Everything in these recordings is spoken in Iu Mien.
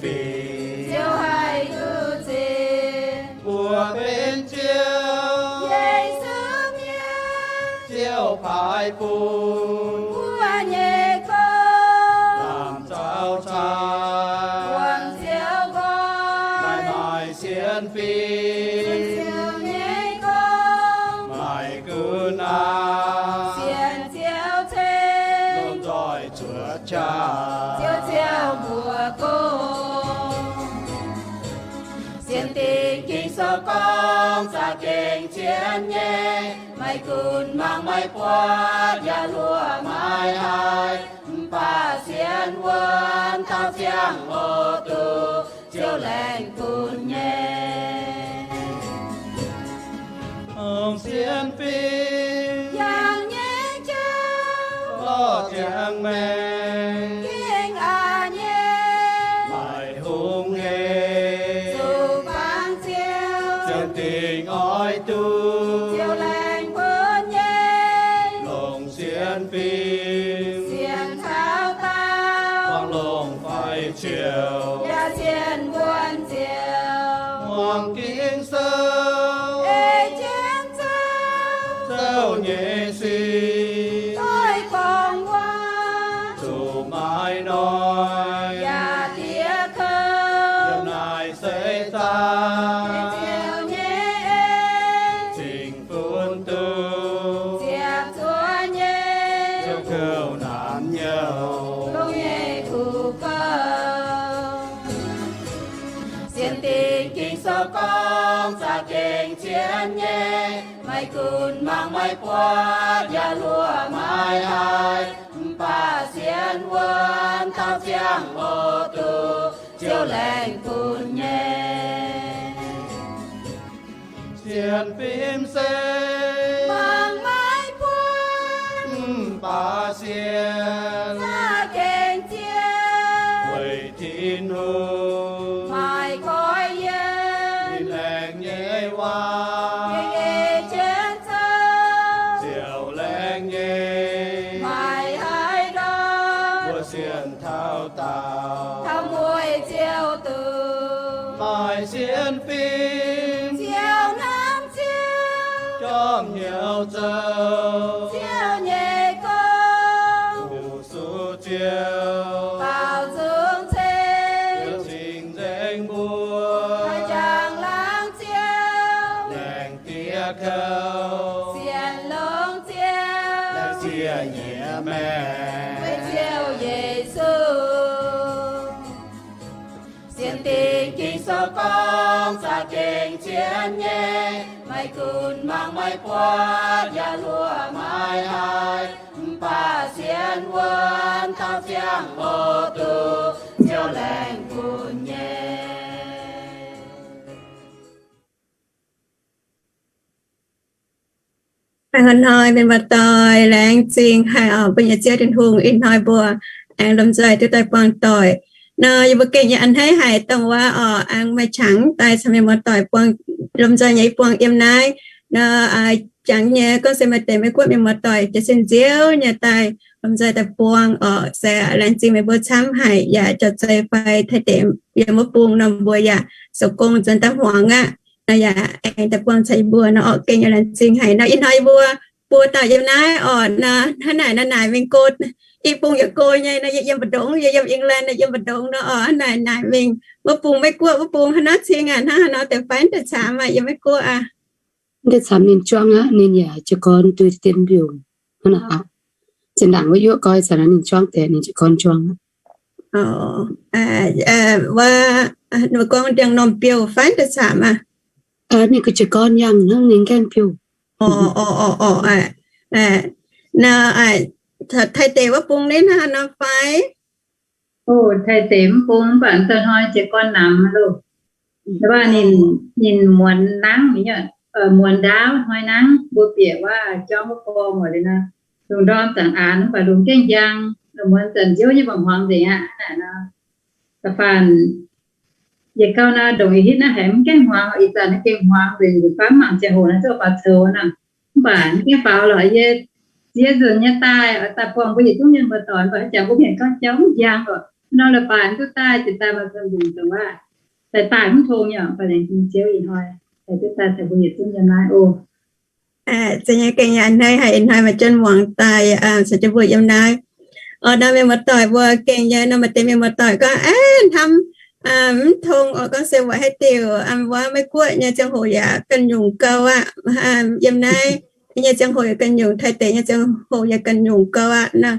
Ziouv haih duqv zipv. Mbuo benx Ziouv, Yesu mienh, Ziouv paaiv bun mbuo nyei gong. Laangz zaux cai, buangh Ziouv nqoi. Maaih sienx fim, sienx Ziouv nyei gong. Maaih gunv aqv, sienx Ziouv ceng, longc nzoih cuotv qaqv, Ziouv ziouc mbuox gong. Sienx Dingc Ging-Sou gorngv, za'gengh zien nyei, maiv gunv mangc maiv buatc yaac hluoqc maiv haih, mv baac sienx wuonv taux ziangh hoc duqv, Ziouv laengz bun nyei. Ong sienx fim, yangh nyei jauv, orqv ziangx maengc, gengh aqc nyei, maaih hungh hec, zuqc bangc Ziouv, Ziouv dingc oix duqv, Ziouv laengz bun nyei. Longc sienx fim, sienx taux daauh, buangh longc faix ziouc, yaac sienx wuonv Ziouv. Muangx Ging-Sou, ei jienv Ziouv, Ziouv nyei sic, doix gorngv waac, zuqc maaih noic, yaac diex kouv. Yiem naaic seix zaang, Ziouv nyei en, zingh funx duqv, ziepc zuoqv nyei, Ziouv kouv naanc nyouh, longx nyei kuv gouv. Sienx Dingc Ging-Sou gorngv, za'gengh zien nyei, maiv gunv mangc maiv buatc yaac hluoqc maiv haih, mv baac sienx wuonv taux ziangh hoc duqv, Ziouv laengz bun nyei. Sienx fim se mangc maiv buatc, mv baac sienx za'gengh zien, weic Tin-Hungh maaih goiv yiem, ninh laengz nyei waac, gengh ei jienv Ziouv, Ziouv laengz nyei, maaih haaix ndorm mbuo sienx taux daauh, taux mueiz Ziouv doqc. Maaih sienx fim, Ziouv hnamv Ziouv, jorm hnyouv zoux Ziouv nyei gong, fu-sux Ziouv, baaux nzung cing, Ziouv cing-nzengc mbuo, haih jangx laangz Ziouv, laengz diex kouv, sienx longx Ziouv, laengz ziex nyeic maengc, weic Ziouv Yesu. Sienx Dingc Ging-Sou gorngv, za'gengh zien nyei, maiv gunv mangc maiv buatc yaac hluoqc maiv haih, mv baac sienx wuonv taux ziangh hoc duqv, Ziouv laengz bun nyei. Hnoi-hnoi mienh muoz-doic, laengz zingh haic oc mbuo nyei Ziouv Tin-Hungh, ih hnoi mbuo aengx lomh nzoih duqv daaih buangh doic. Nor yie mbuo gengh yaac a'hneiv haic dongh wuov oc, aengx maaih qangx daaih caux mienh muoz-doic buangh lomh nzoih nyei buangh yiem naaiv. Nor jangx nyei gorngv se maaih deix Meiv-Guoqv mienh muoz-doic jiez sin nziouv nyei daaih lomh nzoih daaih buangh oc. Se laengz zingh meih mbuo camv haic yaac jauv-zei fai Taiv deic yiem wuov bung nor mbuo yaac zoux gong nzuonx daaih hmuangx aqv. Nor yaac aengx daaih buangh caux yie mbuo nor oc, gengh yaac laengz zingh haic. Nor ih hnoi yie mbuo buo dauh yiem naaiv oc. Nor hnangv naaic nor naaic mingh go, i bung yaac go nyei nor, yie yiem mbu'ndongx, yie yiem England nor, yiem mbu'ndongx nor oc. Hnangv naaic naaic mingh wuov bung, Meiv-Guoqv wuov bung hnangv naaiv cing aqv, hnangv haaix nor deix fai daaih camv aqv, yiem Meiv-Guoqv aqv. Daaih camv ninh juangv aqv, ninh yaac jiez gorn duqv dien mbiungc hnangv naaic aqv. Zinh ndaangc wuov yuoqv goiv zanc ninh juangv deix, ninh jiez gorn juangv aqv. Wuov, ninh gorngv ndiangx-normh biouv fai daaih camv aqv. Ninh ga'jiez gorn yangh hnangv ninh gaengh biouv. Nor, Taiv deic wuov bung naaiv hnangv haaix nor fai? O, Taiv deic mv bung mv baac da'hnoi jiez gorn namx loh. Waac ninh, ninh muonz nangv, muonz ndaauv hnoi nangv, mbuo bieqc waac juangv wuov gorngv muonz liuz nor, lungh ndorm zanc aanx mv baac lungh gaengh njang, muonz zanc nziouv nyei mba'hmuangx nzengc aqv. Naaic nor, da'faanh yietc gauh nor ndongc ih hitv naaiv haiz mv gaengh hmuangx, ih zanc naaiv gengh hmuangx nzengc, nzunc baav mv mangc ziangh hoc naaiv zungv faaux coux nor. Mv baac mv gaengh faaux lorqc, yie ziex nzunc nyei daaih, daaih buangh mbuo yietc zungv mienh muoz-doic, mv baac jangx mbuo mienh gorngv jauv mv njang lorqc. Nor leiz-baaix duqv daaih, jiex daaih maaih cong-mbuoqc dongh waac, daaih daaih mv tong yaac baac laengz zingh Ziouv ih hnoi, daaih duqv daaih caux mbuo yietc zungv yiem naaiv oc. Zeiz nyei, gengh yaac hneiv haic, ih hnoi maaih jienv muangx daaih caux jienv mbuo yiem naaiv. Oc, nor mienh muoz-doic mbuo gengh nyei nor, maaih deix mienh muoz-doic gorngv, aav, hnamv mv tong oc, gorngv se weic haaix diuc wuov Meiv Guoqv nyei ziangh hoc yaac ganh nyungc gou aqv. Yiem naaiv nyei ziangh hoc yaac ganh nyungc, Taiv deic nyei ziangh hoc yaac ganh nyungc gou aqv. Nor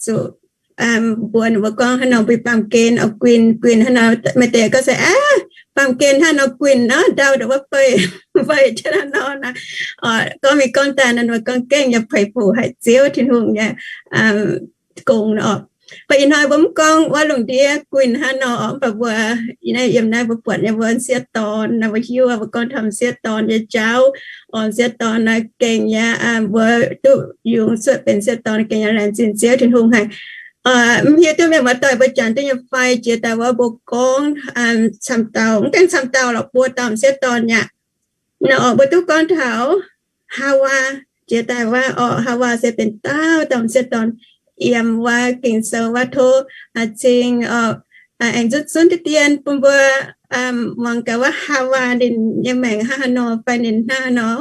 zuqc mbuox ninh mbuo gorngv haaix nor mbuo baamh gen oix guinh, guinh haaix nor. Maaih deix gorngv se, aav, baamh gen hnangv nor guinh nor, ndau ndongc wuov fei, fei jienv haaix nor naaic. Gorngv mingh gorngv daaih nor, ninh mbuo gorngv gengh yaac peix fuc haic Ziouv Tin-Hungh nyei gong oc. Mv baac ih hnoi mbuo mv gorngv wuov lungh ndiev guinh hnangv nor oc, mv baac mbuo yiem naaiv mbuo buatc nyei mbuo sieqv dorn naaic, mbuo hiuv mbuo gorngv taux sieqv dorn nyei jauv oc. Sieqv dorn naaic gengh nyei, mbuo duqv yungz cuotv benx sieqv dorn gengh nyei, laengz zingh Ziouv Tin-Hungh haic. Mv hiuv duqv mienh muoz-doic mbuo jangx duqv nyei fai. Jiex daaih wuov mbuo gorngv camv dauh, mv gaengh camv dauh lorqc, buo dauh m'sieqv dorn aqv. Nor oc, mbuo duqv gorngv taux Haawaa. Jiex daaih wuov oc, Haawaa se benx dauh dauh m'sieqv dorn. Yiem wuov Ging-Sou wuov tov cing oc, aengx zunv zunv diqv dien bun mbuo muangx gaax wuov Haawaa ninh nyei maengc hnangv haaix nor fai ninh hnangv haaix nor.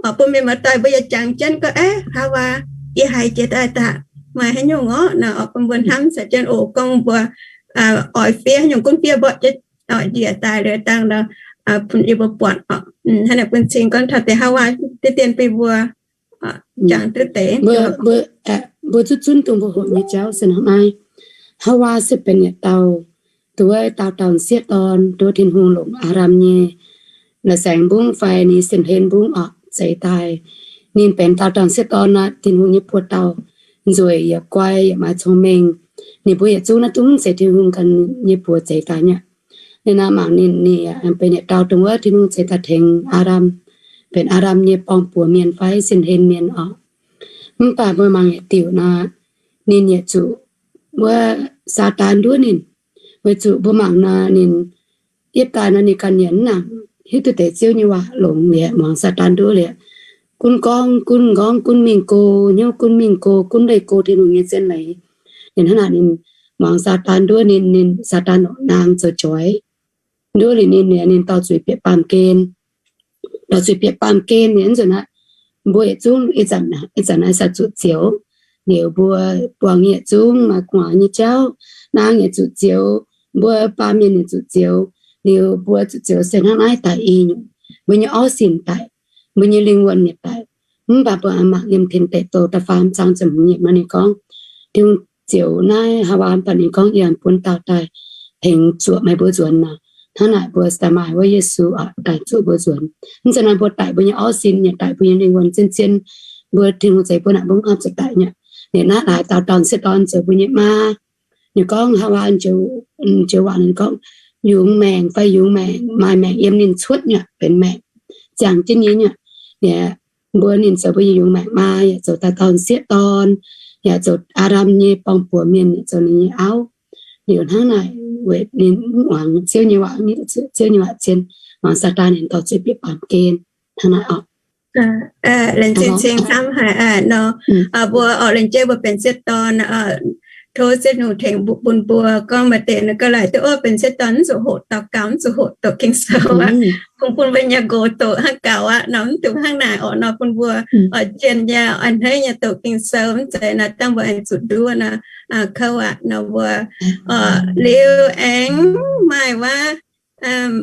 Oc, bun mienh muoz-doic mbuo yaac jangx jienv gorngv, aav, Haawaa, yie haiz jiex daaih daaih maaih haaix nyungc orqv nor, oc, bun mbuo hnamv caux jienv oc. Gorngv mbuo oix fiev haaix nyungc gunv fiev mborqv jienv njiec daaih liuz dangh nor, bun yie mbuo buatc oc. Hnangv naaic bun cing gorngv taux deix Haawaa diqv dien bun mbuo jangx duqv deix. Mbuo zunv zunv dongh mbuo hoqc nyei jauv se hnangv naaiv. Haawaa se benx yietc dauh, dongh wuov dauh dauh m'sieqv dorn, dongh wuov Tin-Hungh longc Aa^ndam nyei la'saengx mbungv fai ninh sin hlen mbungv oc zeix daaih. Ninh benx dauh dauh m'sieqv dorn aqv, Tin-Hungh nyei buoz-dauh, nzueic yaac guai yaac maaih cong-mengh. Ninh mbuo yietc zungv naaiv zungv se Tin-Hungh ganh nyei buoz zeix daaih nyei. Ninh naaiv mangc ninh, ninh benx yietc dauh dongh wuov Tin-Hungh zeix daaih tengx Aa^ndam, benx Aa^ndam nyei borng-buoz mienh fai sin hlen mienh oc. Mv baac mbuo mangc yietc diuc nor, ninh yietc zuqc wuov Saadaan nduov ninh. Weic zuqc mbuo mangc nor, ninh yietv daaih nor ninh ganh yaac mv nangc hiuv duqv deix Ziouv nyei waac longx liuz, muangx Saadaan nduov liuz, gunv gorngv gunv m'nqorngv, gunv mingh go, hnyouv gunv mingh go, gunv leih go Tin-Hungh nyei zien leiz. Ninh hnangv naaic ninh muangx Saadaan nduov ninh, ninh Saadaan longc naang zoux joix nduov liuz ninh, ninh dorh zuiz bieqc baamh gen, dorh zuiz bieqc baamh gen liuz nzunc aqv. Mbuo yietc zungv ih zanc naaiv sa zuqc zioux, liuz mbuo buangh yietc zungv maaih gu'nguaaz nyei jauv, naang yietc zuqc zioux, mbuo baamh mienh yietc zuqc zioux, liuz mbuo zuqc zioux se hnangv naaiv daic i nyungc, mbuo nyei orv sin daic, mbuo nyei lingh wuonh yietc daic. Mv baac mbuo mangc yiem Tin Deic Douh da'faam zaang ziepc hmz yiemc nor ninh gorngv, Tin-Hungh zioux naaiv Haawaa mv baac ninh gorngv, Yie bun dauh daaih tengx zuoqc meih mbuo nzuonx nor. Hnangv naaic mbuo daaih maaih wuov Yesu oc daaih zuoqc mbuo nzuonx. Mv zeiz nor mbuo daic mbuo nyei orv sin, yaac daaih mbuo nyei lingh wuonh zien-zien, mbuo Tin-Hungh zeix mbuo naaic mbuo mv haih zuqc daic nyei. Ninh naaiv laaix dauh dauh m'sieqv dorn zoux mbuo nyei maa. Ninh gorngv Haawaa njoux waac ninh gorngv, yungz maengc fai yungz maengc, maaih maengc yiem ninh cuotv nyei benx maengc, ziangh jienv nyei nyei. Mbuo ninh zoux mbuo nyei yungz maengc maa, yaac zoux dauh dauh m'sieqv dorn, yaac zoux Aa^ndam nyei borng-buoz mienh, yaac zoux ninh nyei auv. Liuz hnangv naaic weic ninh mv muangx Ziouv nyei waac, Ziouv nyei waac zien, muangx Saadaan, ninh dorh zuiz bieqc baamh gen. Hnangv naaic oc. Laengz zingh cing camv haic nor. Mbuo oc, laengz zingh mbuo benx m'sieqv dorn, tov Ziouv Tin-Hungh tengx bun mbuo. Gorngv maaih deix nor ga'naaiv duqv orv benx m'sieqv dorn mv zuqc hoqc daux gaux, mv zuqc hoqc doqc Ging-Sou aqv. Kungx bun mbuo nyei nqox doqc hnangv gaux aqv nor, mv dungx hnangv naaic oc nor, bun mbuo oix jienh nyei, oix hneiv nyei doqc Ging-Sou, mv zeiz naaic dangh mbuo aengx zuqc nduov nor, kouv aqv nor mbuo. Liuz aengx maaih wuov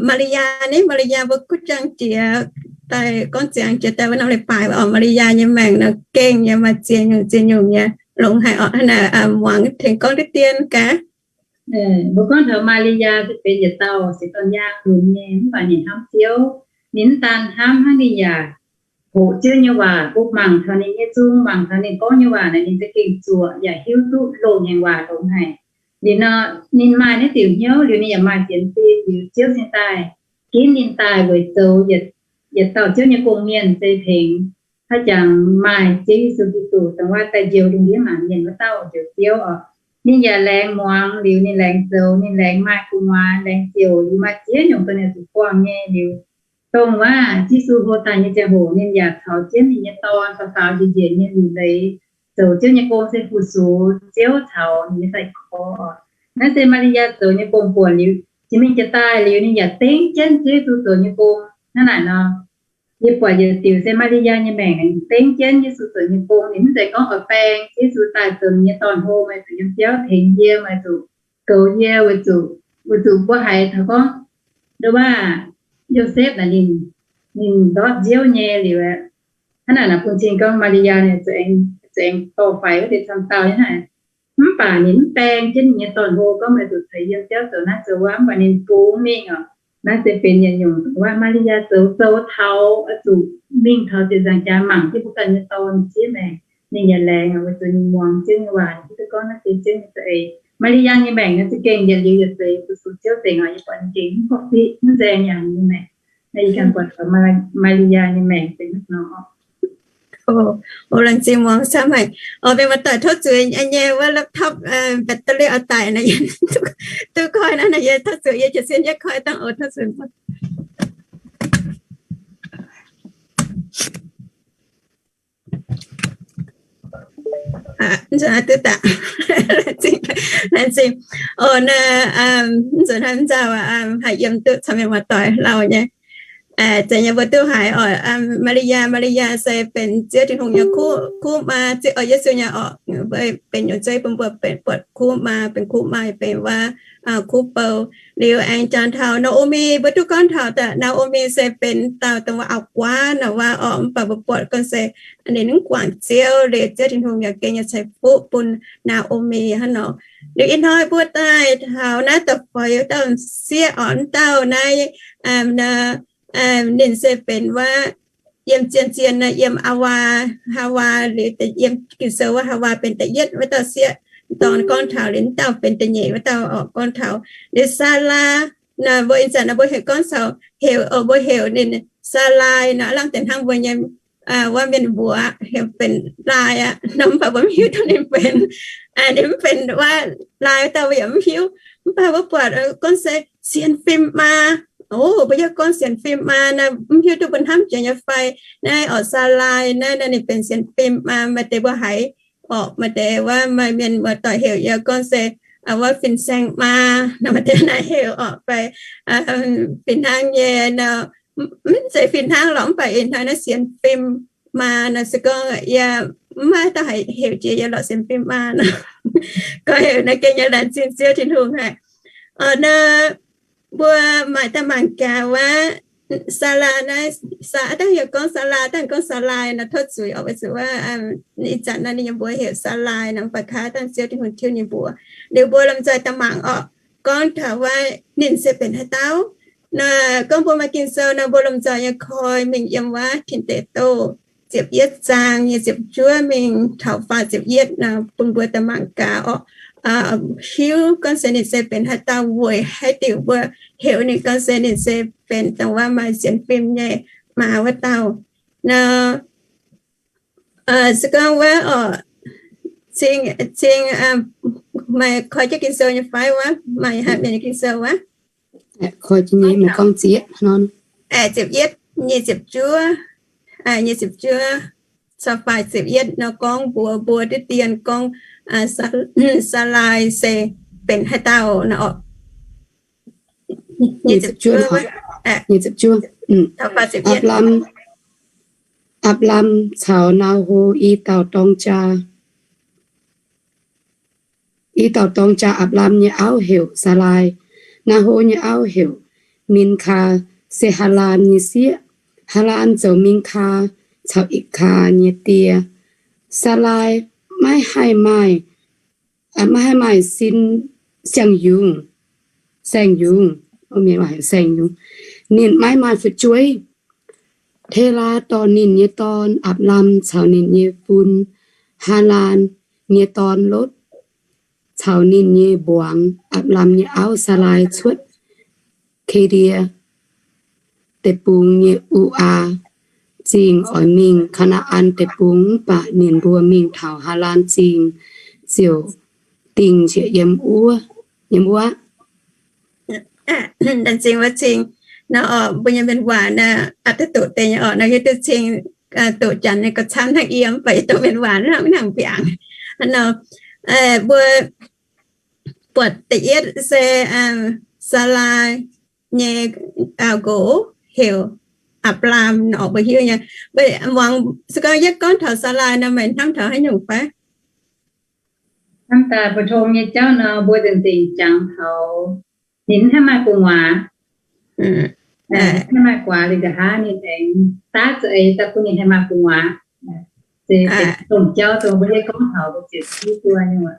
Maa^li^yaa ni, Maa^li^yaa mbuo kuv jangx jiex daaih gorngv ziangx jiex daaih wuov norm leiz-baaix oc, Maa^li^yaa nyei maengc nor gengh nyei maaih ziex nyungc ziex nyungc nyei longx haic oc. Hnangv naaic muangx tengx gorngv diqv dien gaax. Mbuo gorngv taux Maa^li^yaa se benx yietc dauh se dorn yaangh lunx nyei, mv baac ninh hnamv Ziouv. Ninh mv daan hnamv hnangv, ninh yaac hoqc Ziouv nyei waac, mbuo mangc taux ninh nyei zung, mangc taux ninh gorngv nyei waac naaic, ninh za'gengh zuoqc yaac hiuv duqv loz-ngaengc waac longx haic. Liuz nor ninh maaih naaiv diuc hnyouv liuz ninh yaac maaih sienx fim liuz Ziouv cingx daaih ginv ninh daaih weic zoux yietc dauh Ziouv nyei gong-mienh se tengx haaix jangx maaih Ziouv Yesu Giduc dongh wuov daaih njoux lungh ndiev maanc mienh wuov dauh njoux Ziouv oc. Ninh yaac laengz muangx liuz ninh laengz zoux, ninh laengz maaih gu'nguaaz, laengz ziouc liuz maaih ziex nyungc ga'naaiv zuqc buangh nyei liuz, dongh wuov Yesu hlo daaih nyei ziangh hoc ninh yaac caux jienv ninh nyei dorn faaux faaux njiec njiec nyei liuc leiz zoux Ziouv nyei gong se fu-sux Ziouv caux ninh nyei sai-gorx oc. Naaiv se Maa^li^yaa zoux nyei gong buonc liuz, jiex mingh jiex daaih liuz ninh yaac dengv jienv Yesu zoux nyei gong. Hnangv naaic nor, yie buatc yietc diuc se Maa^li^yaa nyei maengc dengv jienv Yesu zoux nyei gong. Ninh mv zeiz gorngv oix baeng Yesu daaih zoux ninh nyei dorn-hlo, meih zuqc yiem biauv tengx yie, meih zuqc goux yie, weic zuqc, weic zuqc mbuo haiz taux gorngv, nduov waac, Yosepv naaic ninh, ninh ndortv nziouv nyei liuz, hnangv naaic bun cing gorngv Maa^li^yaa ninh zuqc aengx dorh faix wuov deix camv dauh nyei hnangv. Mv baac ninh mv baeng jienv ninh nyei dorn-hlo gorngv meih zuqc caux yie yiem biauv zoux naaiv zoux wuov, mv baac ninh bungx mingh oc. Naaiv se benx yietc nyungc waac Maa^li^yaa zoux, zoux taux oix zuqc mingh taux ziepc nzaangc jaax mangc jienv mbuo ganh nyei dorn sieqv maengc. Ninh yaac laengz weic zuqc ninh muangx Ziouv nyei waac, ninh hiuv duqv gorngv naaiv se Ziouv nyei za'eix. Maa^li^yaa nyei maengc naaiv za'gengh yietc liuz yietc seix zuqc zuqc Ziouv zengc oc. Yie buatc ninh gengh mv korv-fiqv, mv nzaeng yaac ninh nyei maengc. Naaiv yie ganh buatc taux Maa^li^yaa nyei maengc benx hnangv nor oc. O, laengz zingh muangx camv haic. Oc, mienh muoz-doic, tov zuqc nyei wuov laptop battery oix daic naaic, duqv koi naaiv naaic, yie tov zuqc yie jiez sin yie koi dangh oc, tov zuqc. Duqv daaih. Laengz zingh. O, naaiv, mv nzunc hnangv nzauh haih yiem duqv caux mienh muoz-doic lauh nyei. Zeiz nyei mbuo duqv haiz oc, Maa^li^yaa, Maa^li^yaa se benx Ziouv Tin-Hungh nyei kuv, kuv maa, Ziouv, Yesu nyei orqc, benx nyungc zeiv bun mbuo benx buatc kuv maa, benx kuv maa, benx waac kuv bou. Liuz aengx jangx taux Naa^o^mi, mbuo duqv gorngv taux daaih Naa^o^mi se benx dauh dongh waac auv-guaav nor waac orqc, mv baac mbuo buatc gorngv se ninh mv guangc Ziouv, liuz Ziouv Tin-Hungh yaac gengh nyei ceix fuqv bun Naa^o^mi hnangv nor. Liuz ih hnoi mbuo daaih taux naaiv da'feix dauh sieqv orqc, dauh naaiv, ninh se benx waac yiem zien-zien nor, yiem Aa^waa, Haawaa, liuz yiem Ging-Sou waac Haawaa benx da'yietv wuov dauh sieqv dorn, gorngv taux liuz dauh benx da'nyeic wuov dauh orqc, gorngv taux liuz Saalaa. Mbuo ih zanc naaiv mbuo heuc gorngv caux heuc, mbuo heuc ninh Saalai nor, aav lamh deix hnangv mbuo nyei waac mienh mbuox heuc benx Laai aqv nor, mv baac mbuo mv hiuv duqv ninh benx, ninh mv benx waac Laai wuov dauh mbuo yaac mv hiuv. Mv baac mbuo buatc gorngv se sienx fim maa. O, mbuo yaac gorngv sienx fim maa naaiv, mv hiuv duqv mbuo hnamv jiex nyei fai. Naaiv orqc, Saalai naaiv, naaiv ninh benx sienx fim maa. Maaih deix mbuo haiz orqc, maaih deix waac maaih mienh muoz-doic heuc yie gorngv se waac fin-saeng maa nor, maaih deix naaiv heuc orqc fai fih hnangv nyei nor. Mv zeiz fih hnangv lorqc, mv baac ih hnoi naaiv sienx fim maa nor se gorngv yie mv maaih dauh haiz heuc jiex yie lorqc sienx fim maa nor. Gorngv heuc naaiv gengh nyei laengz zingh Ziouv Tin-Hungh haic. Orqc, naaiv mbuo maaih daaih mangc gaax wuov, Saalaa naaiv, Saa, dangh yaac gorngv Saalaa, dangh gorngv Saalai nor, tov zuiz orqc, weic zuqc wuov ih zanc naaiv ninh nyei mbuox heuc Saalai nor, mv baac kaav dangh Ziouv Tin-Hungh tiuv ninh mbuox. Liuz mbuo lomh nzoih daaih mangc orqc, gorngv taux wuov ninh se benx haaix dauh. Naaiv gorngv mbuo maaih Ging-Sou nor, mbuo lomh nzoih nyei koi mingh yiem wuov Tin Deic Douh ziepc yietv zaang nyei ziepc juov mingh taux faah ziepc yietv nor, bun mbuo daaih mangc gaax orqc, hiuv gorngv se ninh se benx haaix dauh, weic haaix diuc mbuo heuc ninh gorngv se ninh se benx dongh wuov maaih sienx fim nyei maa wuov dauh nor. Se gorngv wuov orqc, Cing, Cing, maaih koi jienv Ging-Sou nyei fai wuov? Maaih haaix mienh nyei Ging-Sou wuov? Koi jienv nyei, maaih gorngv zieqv nor, ziepc yietv, nyic ziepc juov, nyic ziepc juov caux faah ziepc yietv nor gorngv mbuox mbuo diqv dien gorngv Saalai se benx haaix dauh nor orqc. Nyic ziepc juov, nyic ziepc juov. Apc^laam, Apc^laam caux Naa^ho i dauh dorng jaa. I dauh dorng jaa Apc^laam nyei auv heuc Saalai. Naa^ho nyei auv heuc Minkaa, se Haalaan nyei sieqv. Haalaan zoux Minkaa caux Ikc^kaa nyei die. Saalai maiv haih maaih, maiv haih maaih sin, saeng-yungz, saeng-yungz, saeng-yungz. Ninh maiv maaih fu'jueiv. Telaa dorh ninh nyei dorn Apc^laam caux ninh nyei fun, Haalaan nyei dorn Lotv, caux ninh nyei mbuangz, Apc^laam nyei auv Saalai, cuotv Ke^ndie Deic-Bung nyei U^aa Zingh oix mingh Kaa^naa^an Deic-Bung. Mv baac ninh mbuo mingh taux Haalaan Zingh ziouc dingh njiec yiem wuov, yiem wuov. Laengz zingh wuov cing nor, mbuo nyei mienh waac naaiv aqc duqv doqc deix nyei orqc. Nor yie duqv cing doqc Janx nyei gauh camv hnangv yie, mv baac yie dongh mienh waac hnangv, hnangv mbiaangc nor. Mbuo buatc da'yietv se Saalai nyei auv-nqox heuc Apc^laam nor, mbuo hiuv nyei. Muangx se gorngv yie gorngv taux Saalai nor, meih hnamv taux haaix nyungc fai? Hnamv daaih mbuo tong nyei jauv nor, mbuo nzengc-nzengc jangx taux ninh mv haih maaih gu'nguaaz, mv haih maaih guaax liuz nqa'haav ninh aengx daav za'eix daaih bun ninh haih maaih gu'nguaaz. Se dongh jauv dongh mbuo yie gorngv taux mbuo ziouc hiuv duqv nyei.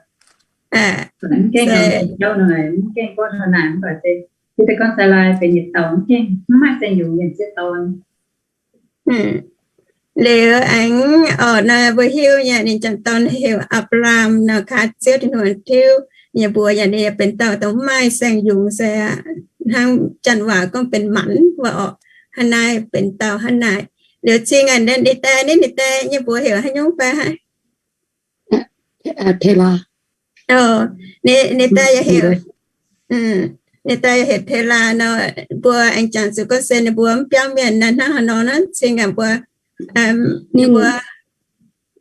Mv gaengh gorngv taux jauv nor, mv gaengh gorngv taux naaic, mv baac se yie daaih gorngv Saalai benx yietc dauh mv gaengh mv maaih saeng-yungz mienh sieqv dorn. Liuz aengx orqc, nor mbuo hiuv nyei ninh janx-dorn heuc Apc^laam nor, kaav Ziouv Tin-Hungh tiuv nyei mbuox yaac ninh yaac benx dauh dongh mv maaih saeng-yungz se hnangv janx waac gorngv benx manc wuov orqc. Hnangv naaiv benx dauh hnangv naaic. Liuz cing a'ndiev ninh dae, ninh dae nyei mbuox heuc haaix nyungc fai haic? Telaa. Ninh dae yaac heuc, ninh dae yaac heuc Telaa nor, mbuo aengx jangx zuqc gorngv se ninh mbuo mv biauv mienh naaiv hnangv haaix nor naaiv cing a'mbuo, ninh mbuo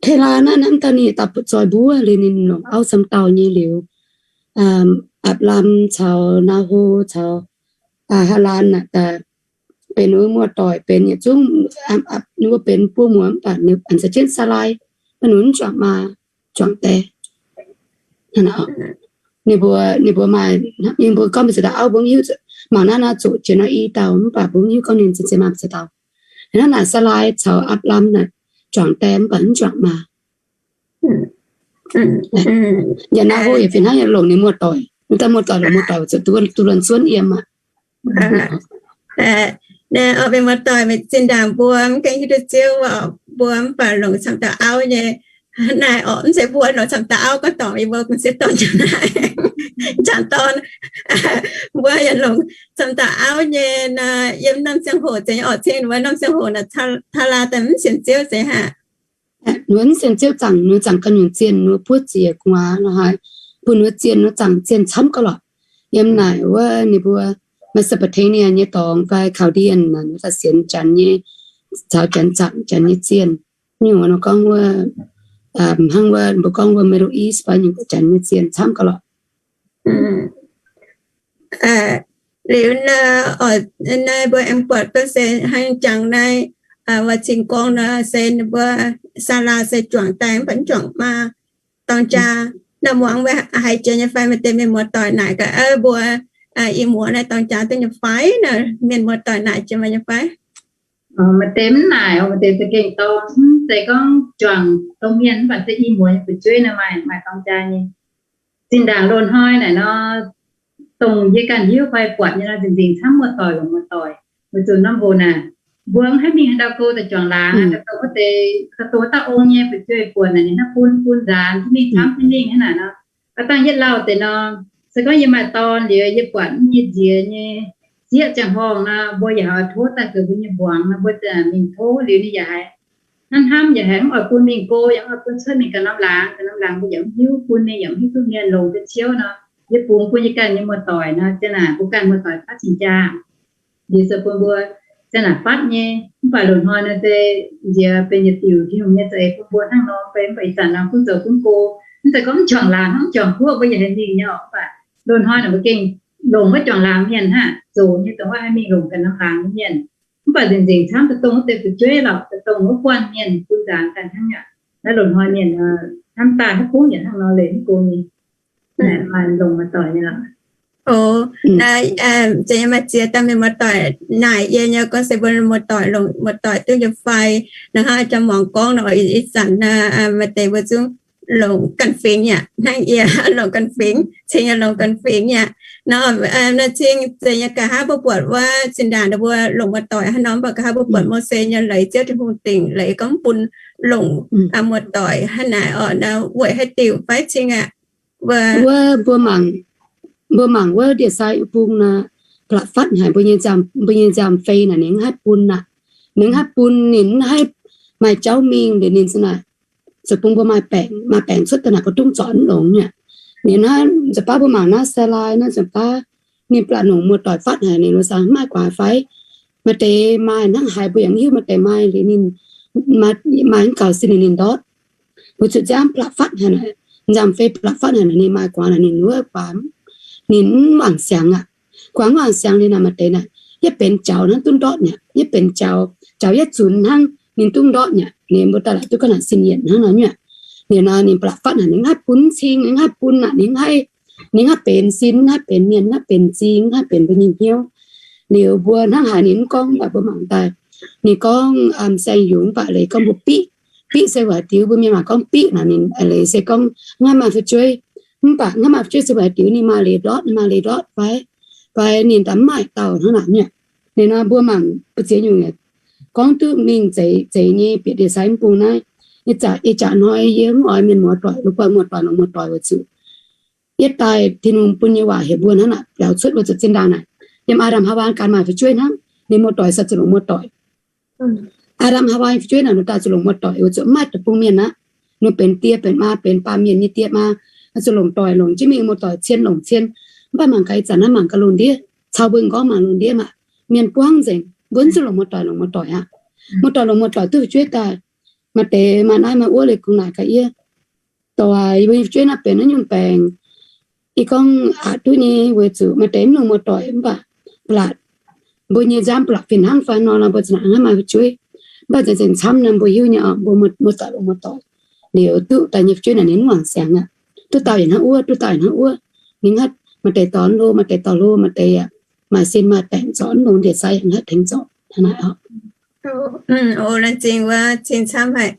Telaa naaiv hnamv daaih ninh daaih butv zoih mbuov liuz ninh longc auv camv dauh nyei liuz, Apc^laam caux Naa^ho caux Haalaan aqv, benx wuov muoz-doic benx yietc zungv, ninh mbuo benx buo muoz mv baac ninh mbuo a'hneiv jienv Saalai, mv baac ninh mbuo mv juangc maa, juangc die. Ninh mbuo, ninh mbuo maaih, ninh mbuo gorngv mbuo za'gengh auv mbuo mv hiuv, mangc naaiv nor zuqc jiex nor i dauh mv baac mbuo mv hiuv gorngv ninh za'gengh maaih za'gengh dauh. Hnangv naaic Saalai caux Apc^laam naaic juangc die mv baac mv juangc maa. Yaac Naa^ho yaac fih hnangv yaac longc ninh muoz-doic, ninh dauh muoz-doic longc muoz-doic zuqc duqv luonx zuonv yiem aqv. Naaiv orqc, mienh muoz-doic, zinh ndaangc mbuo mv gaengh hiuv duqv Ziouv orqc, mbuo mv baac longc camv dauh auv nyei. Naaiv orqc, mv zeiz mbuo longc camv dauh auv, gorngv dorngc yie mbuo gong sieqv dorn, janx-dorn, mbuo yaac longc camv dauh auv nyei. Naaiv yiem norm ziangh hoc zeiz orqc, cing mbuo norm ziangh hoc naaic, Telaa daaih mv sienx Ziouv zeiz haic. Ninh mbuo mv sienx Ziouv, zaangc ninh mbuo zaangc ganh nyungc zienh, ninh mbuo buov ziex gu'nguaaz lorqc haic, bun ninh mbuo zienh, ninh mbuo zaangc zienh camv gauh lorqc. Yiem naaic wuov ninh mbuo Mesopotamia nyei dorngx fai Chaldean naaic, ninh mbuo daaih sienx janx nyei, caux janx zaangc janx nyei zienh. Nyungc wuov nor gorngv wuov, hnangv wuov mbuo gorngv wuov Middle East fai nyungc janx nyei zienh camv gauh lorqc. Liuz naaiv, naaiv mbuo aengx buatc gorngv se hnangv jangx naaiv, wuov cing gorngv nor se ninh mbuo Saalaa se juangc die mv baac mv juangc maa, dorng jaa. Naaiv muangx meih haiz jiex nyei fai? Maaih deix mienh muoz-doic naaic gaax, mbuo i muoz naaiv dorng jaa duqv nyei fai? Naaiv mienh muoz-doic naaic jiex meih nyei fai? Maaih deix mv naaic, maaih deix za'gengh dorng, mv zeiz gorngv juangc domh mienh mv baac se i muoz nyei fu'jueiv nor maaih, maaih dorng jaa nyei. Zinh ndaangc loz hnoi naaic nor, dongh yie ganh hiuv fai buatc nyei nor, nzengc-nzengc camv muoz-doic longc muoz-doic. Weic zuqc norm hoc naaic, mbuo mv haih mingh haaix ndau go daaih juangc laangz, daaih dongh wuov deix, daaih dongh wuov dauh ong nyei fu'jueiv buonc naaic, ninh hnangv bun bun nzaanx, mingh camv mingh hnangv naaic nor. Aav dangh yietv lauh deix nor, se gorngv yie maaih dorn liuz, yie buatc nyei nziex nyei sieqv ziangh horngh nor, mbuo yaac oix tov daaih zoux mbuo nyei mbuangz nor, mbuo mingh tov liuz ninh yaac haiz hnamv hnamv, yaac haiz mv oix bun mingh go, yaac mv oix bun cuotv mingh ganh norm laangz, ganh norm laangz mbuo yaac mv hiuv, bun ninh yaac mv hiuv duqv mienh longc ga'ciouv nor, yie bungx bun yie ganh nyei muoz-doic nor, ziang naaic mbuo ganh muoz-doic fatv cing-jaa. Liuz se bun mbuo ziang naaic fatv nyei, mv baac loz-hnoi nor se nziex benx yietc diuc Tin-Hungh nyei za'eix bun mbuo hnangv nor fai? Mv baac ih zanc nor gunv zoux gunv go, mv zeiz gorngv mv juangc laangz, mv juangc guoqv mbuo yaac haih mingh nyei orqc. Mv baac loz-hnoi naaic mbuo gengh longc wuov juangc laangz mienh hnangv, zoqc nyei dongh wuov haih mingh longc ganh norm laangz nyei mienh. Mv baac nzengc-nzengc camv daaih dongh wuov deix fu'jueiv lorqc, daaih dongh wuov buangh mienh bun nzaanx ganh hnangv yaac. Naaiv loz-hnoi mienh hnamv daaih haaix bung yaac hnangv nor leiz mv go nyei. Maaih longc muoz-doic nyei lorqc. O, naaiv, za'gengh maaih ziex dauh mienh muoz-doic naaic yie nyei gorngv se mbuo muoz-doic longc muoz-doic duqv nyei fai. Nor hnangv jang muangx gorngv nor, ih zanc maaih deix mbuo zungv longc ganh fingx yaac hnangv yie longc ganh fingx, cing yaac longc ganh fingx yaac. Nor, nor cing za'gengh nqa'haav mbuo buatc wuov zinh ndaangc ninh mbuo longc muoz-doic hnangv nor, mv baac nqa'haav mbuo buatc Mose nyei leiz, Ziouv Tin-Hungh dingc leiz gorngv bun longc muoz-doic hnangv naaic orqc. Nor weic haaix diuc fai cing aqv? Wuov mbuo mangc, mbuo mangc wuov ndie-sai bung nor, blatc fatv haic mbuo nyei nziaamv-fei naaic ninh mv haih bun aqv. Ninh mv haih bun, ninh mv haih maaih jauv mingh liuz ninh za'naaic, zoux bun mbuo maaih baengc, maaih baengc cuotv daaih naaic mbuo dungv zorc mv longx aqv. Ninh hnangv nzunc baav mbuo mangc naaiv Saalai naaiv nzunc baav, ninh blatc longc muoz-doic fatv haic, ninh mbuo za'gengh mv maaih guaax fai? Maaih deix maaih hnangv haaix mbuo yaac mv hiuv, maaih deix maaih liuz ninh maaih mv gaux sin ninh, ninh ndortv. Mbuo zuqc nziaamv blatc fatv haic naaic, nziaamv-fei blatc fatv haic naaic, ninh maaih guaax naaic, ninh wuov guaax ninh mv wangc siangx aqv. Guangc mv wangc siangx liuz naaic maaih deix naaic, yie benx jaux hnangv duqv ndortv mi'aqv, yie benx jaux, jaux yietv zunx hnangv ninh duqv ndortv mi'aqv. Ninh mbuo daaih la'duqv ga'naaic sin yienc hnangv nor nyuoqc. Liuz nor ninh ba'laqc fatv naaic ninh mv haih bun cing, ninh mv haih bun naaic, ninh mv haih, ninh mv haih benx sin, mv haih benx mienh, mv haih benx zing, mv haih benx mbuo nyei hnyouv. Liuz mbuo hnangv haaix ninh mv gorngv, mv baac mbuo mangc daaih, ninh gorngv saeng-yungz, mv baac leiz gorngv mbuo biqv. Biqv se weic haaix diuc, mbuo mienh maac gorngv biqv naaic ninh leiz se gorngv mv haih maaih fu'jueiv. Mv baac mv haih maaih fu'jueiv se weic haaix diuc, ninh maaih leiz ndortv, ninh maaih leiz ndortv fai, fai ninh daaih mv maaih dauh hnangv naaic mi'aqv. Liuz nor mbuo mangc mbu'ziex nyungc gorngv duqv mingh zeiz, zeiz nyei bieqc ndie-sai mv bung naaiv. Ih zanc, ih zanc hnoi yie mv oix mienh muoz-doic, lungh guanh muoz-doic, longc muoz-doic weic zuqc yie daaih Tin-Hungh bun nyei waac heuc mbuo hnangv naaic biaux cuotv weic zuqc zinh ndaangc naaic, yiem Aadam Haawaa ganh maaih fu'jueiv hnangv, ninh muoz-doic se zuqc longc muoz-doic. Aadam Haawaa nyei fu'jueiv naaic ninh daaih zuqc longc muoz-doic weic zuqc mv maaih deic-bung mienh aqv. Ninh benx die benx maa, benx baamh mienh nyei die maa, zuqc longc doic, longc jienv mingh muoz-doic cien longc cien. Mv baac mangc gaax ih zanc naaiv mangc gaax lungh ndiev, caux mbuo gorngv mangc lungh ndiev maah, mienh buangv nzengc, mbuo mv zuqc longc muoz-doic longc muoz-doic aqv. Muoz-doic longc muoz-doic duqv fu'jueiv daaih. Maaih deix maaih naaiv maaih wuov liuz kungx naaic gaax yie, doic, yie mbuo nyei fu'jueiv naaiv benx naaiv nyungc baengc. Yie gorngv aqc duqv nyei, weic zuqc maaih deix mv longc muoz-doic mv baac ba'laqc mbuo nyei nziaamv ba'laqc fih hnangv fai nor, mbuo za'naaic hnangv maaih fu'jueiv. Mv baac nzengc nzengc camv nor mbuo hiuv nyei oc, mbuo muoz-doic longc muoz-doic. Liuz duqv daaih nyei fu'jueiv naaic ninh mv wangc siangx aqv. Duqv dauh yietc hnangv wuov, duqv dauh yietc hnangv wuov. Ninh haiv maaih deix dorh mv hlo, maaih deix dorh hlo, maaih deix yaac maaih sin maaih daengc zorc mv longx ndie-sai yaac haiv tengx zorc hnangv naaic oc. Laengz zingh wuov cing camv haic.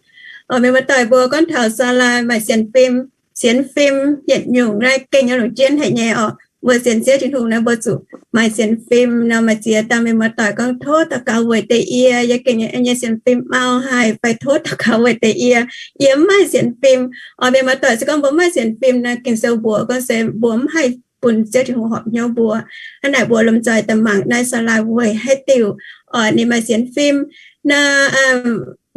Oc, mienh muoz-doic mbuo gorngv taux Saalaa maaih sienx fim, sienx fim yietc nyungc naaiv gengh nyei longc jienv haic nyei oc. Mbuo sienx Ziouv Tin-Hungh naaiv mbuo zuqc maaih sienx fim nor, maaih ziex dauh mienh muoz-doic gorngv tov daux gaux weic deix yie, yie gengh nyei sienx fim mau haic, fai tov daux gaux weic deix yie, yie mv maaih sienx fim. Oc, mienh muoz-doic se gorngv mbuo mv maaih sienx fim naaiv, Ging-Sou mbuox gorngv se mbuo mv haih bun Ziouv Tin-Hungh horpc hnyouv mbuo. Hnangv naaic mbuo lomh nzoih daaih mangc naaiv Saalaa weic haaix diuc oc ninh maaih sienx fim.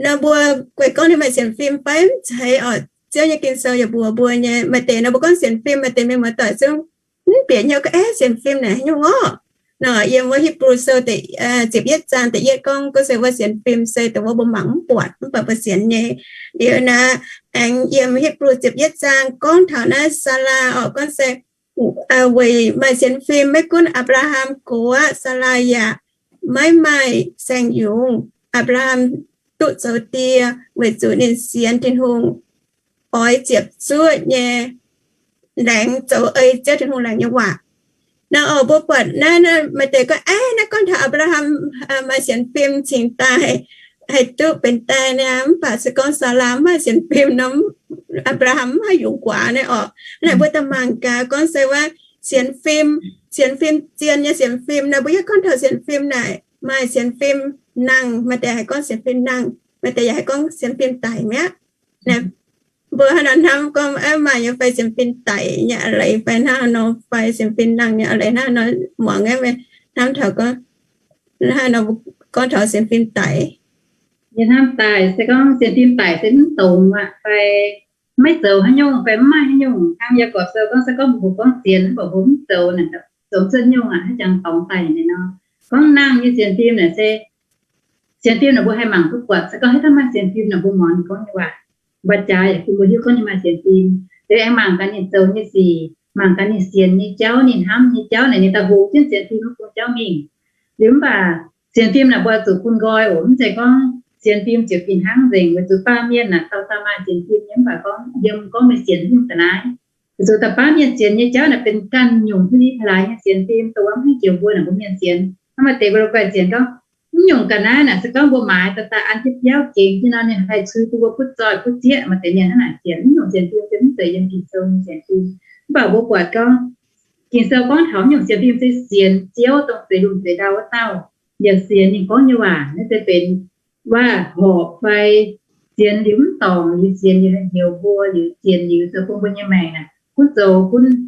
Nor mbuo guei gorngv ninh maaih sienx fim fai mv zeiz oc. Ziouv nyei Ging-Sou yaac mbuox mbuo nyei, maaih deix nor mbuo gorngv sienx fim, maaih deix mienh muoz-doic zungv mv bieqc hnyouv gorngv, Aeqv, sienx fim naaic haaix nyungc orqc? Nor yiem wuov Hipv^lu Sou da'yietv zaang da'yietv gorngv, gorngv se wuov sienx fim se dongh wuov mbuo mangc mv buatc mv baac mbuo sienx nyei. Liuz naaiv aengx yiem Hipv^lu ziepc yietv zaang gorngv taux naaiv Saalaa oc, gorngv se weic maaih sienx fim, maiv gunv Apc^laa^ham gox aqv, Saalaa yaac maiv maaih saeng-yungz. Apc^laa^ham duqv zoux die weic zuqc ninh sienx Tin-Hungh, oix ziepc zuoqv nyei laengz zoux ei Ziouv Tin-Hungh laengz nyei waac. Naaiv oc, mbuo buatc naaiv, maaih deix gorngv, Aeqv, naaiv gorngv taux Apc^laa^ham maaih sienx fim cingx daaih haih duqv benx die niaa. Mv baac se gorngv Saalaa mv maaih sienx fim nor, Apc^laa^ham mv haih yungz guaax naaiv oc. Naaiv mbuo daaih mangc gaax gorngv se wuov sienx fim, sienx fim zien nyei sienx fim naaiv, mbuo yaac gorngv taux sienx fim naaic maaih sienx fim nangh, maaih deix haih gorngv sienx fim nangh, maaih deix yaac haih gorngv sienx fim daic mi'aqv. Mbuo hnangv nor hnamv gorngv maaih nyei fai sienx fim daic nyei a'leiz fai hnangv nor, fai sienx fim nangh nyei a'leiz hnangv nor, muangx hnamv taux gorngv, hnangv nor gorngv taux sienx fim daic. Yie hnamv daaih se gorngv sienx fim daic se mv dongz aqv, fai maiv zoux haaix nyungc fai mv maaih haaix nyungc. Hnangv yie gorqv sou gorngv se gorngv mbuo gorngv sienx mv baac mbuo mv zoux naaic, zoux cuotv nyungc aqv, haaix jangx dorngx daaih nyei nor. Gorngv nangh nyei sienx fim naaic se sienx fim naaic mbuo haih mangc duqv buatc. Se gorngv haaix dauh maaih sienx fim naaic mbuo muangx ninh gorngv nyei waac, mbuo jaaix yaac bun mbuo hiuv gorngv ninh maaih sienx fim. Liuz aengx mangc gaax ninh zoux nyei sic, mangc gaax ninh sienx nyei jauv, ninh hnamv nyei jauv naaic, ninh daaih hoqc jienv sienx fim wuov bung jauv mingh. Liuz mv baac sienx fim naaic mbuo zuqc bun nqoi oc. Mv zeiz gorngv sienx fim ziouc fih hnangv nzengc. Weic zuqc baamh mienh naaic dauh dauh maaih sienx fim nyei, mv baac gorngv yiem gorngv meih sienx nyungc ga'naaiv. Weic zuqc da'faanh mienh sienx nyei jauv naaic benx ganh nyungc haaix nyungc laaix nyei sienx fim, dongh wuov mv haih jiex mbuo naaic mbuo mienh sienx. Hnangv maaih deix mbuo la'guaih sienx gorngv mv nyungc ga'naaiv naaic se gorngv mbuo maaiz daaih daaih an jienv biauv gengx jienv nor ninh haih cui bun mbuo butv zoih butv zieqv. Maaih deix mienh hnangv naaic sienx. Mv nyungc sienx fim se mv zeiz yiem Ging-Sou nyei sienx fim. Mv baac mbuo buatc gorngv Ging-Sou gorngv taux mv nyungc sienx fim se sienx Ziouv dongh zeix lungh zeix ndau wuov dauh, yaac sienx ninh gorngv nyei waac. Naaiv se benx waac horpc fai sienx liuz mv dorngc, liuz sienx liuz haih njoux mbuo, liuz sienx liuz zoux bun mbuo nyei maengc naaic gunv zoux,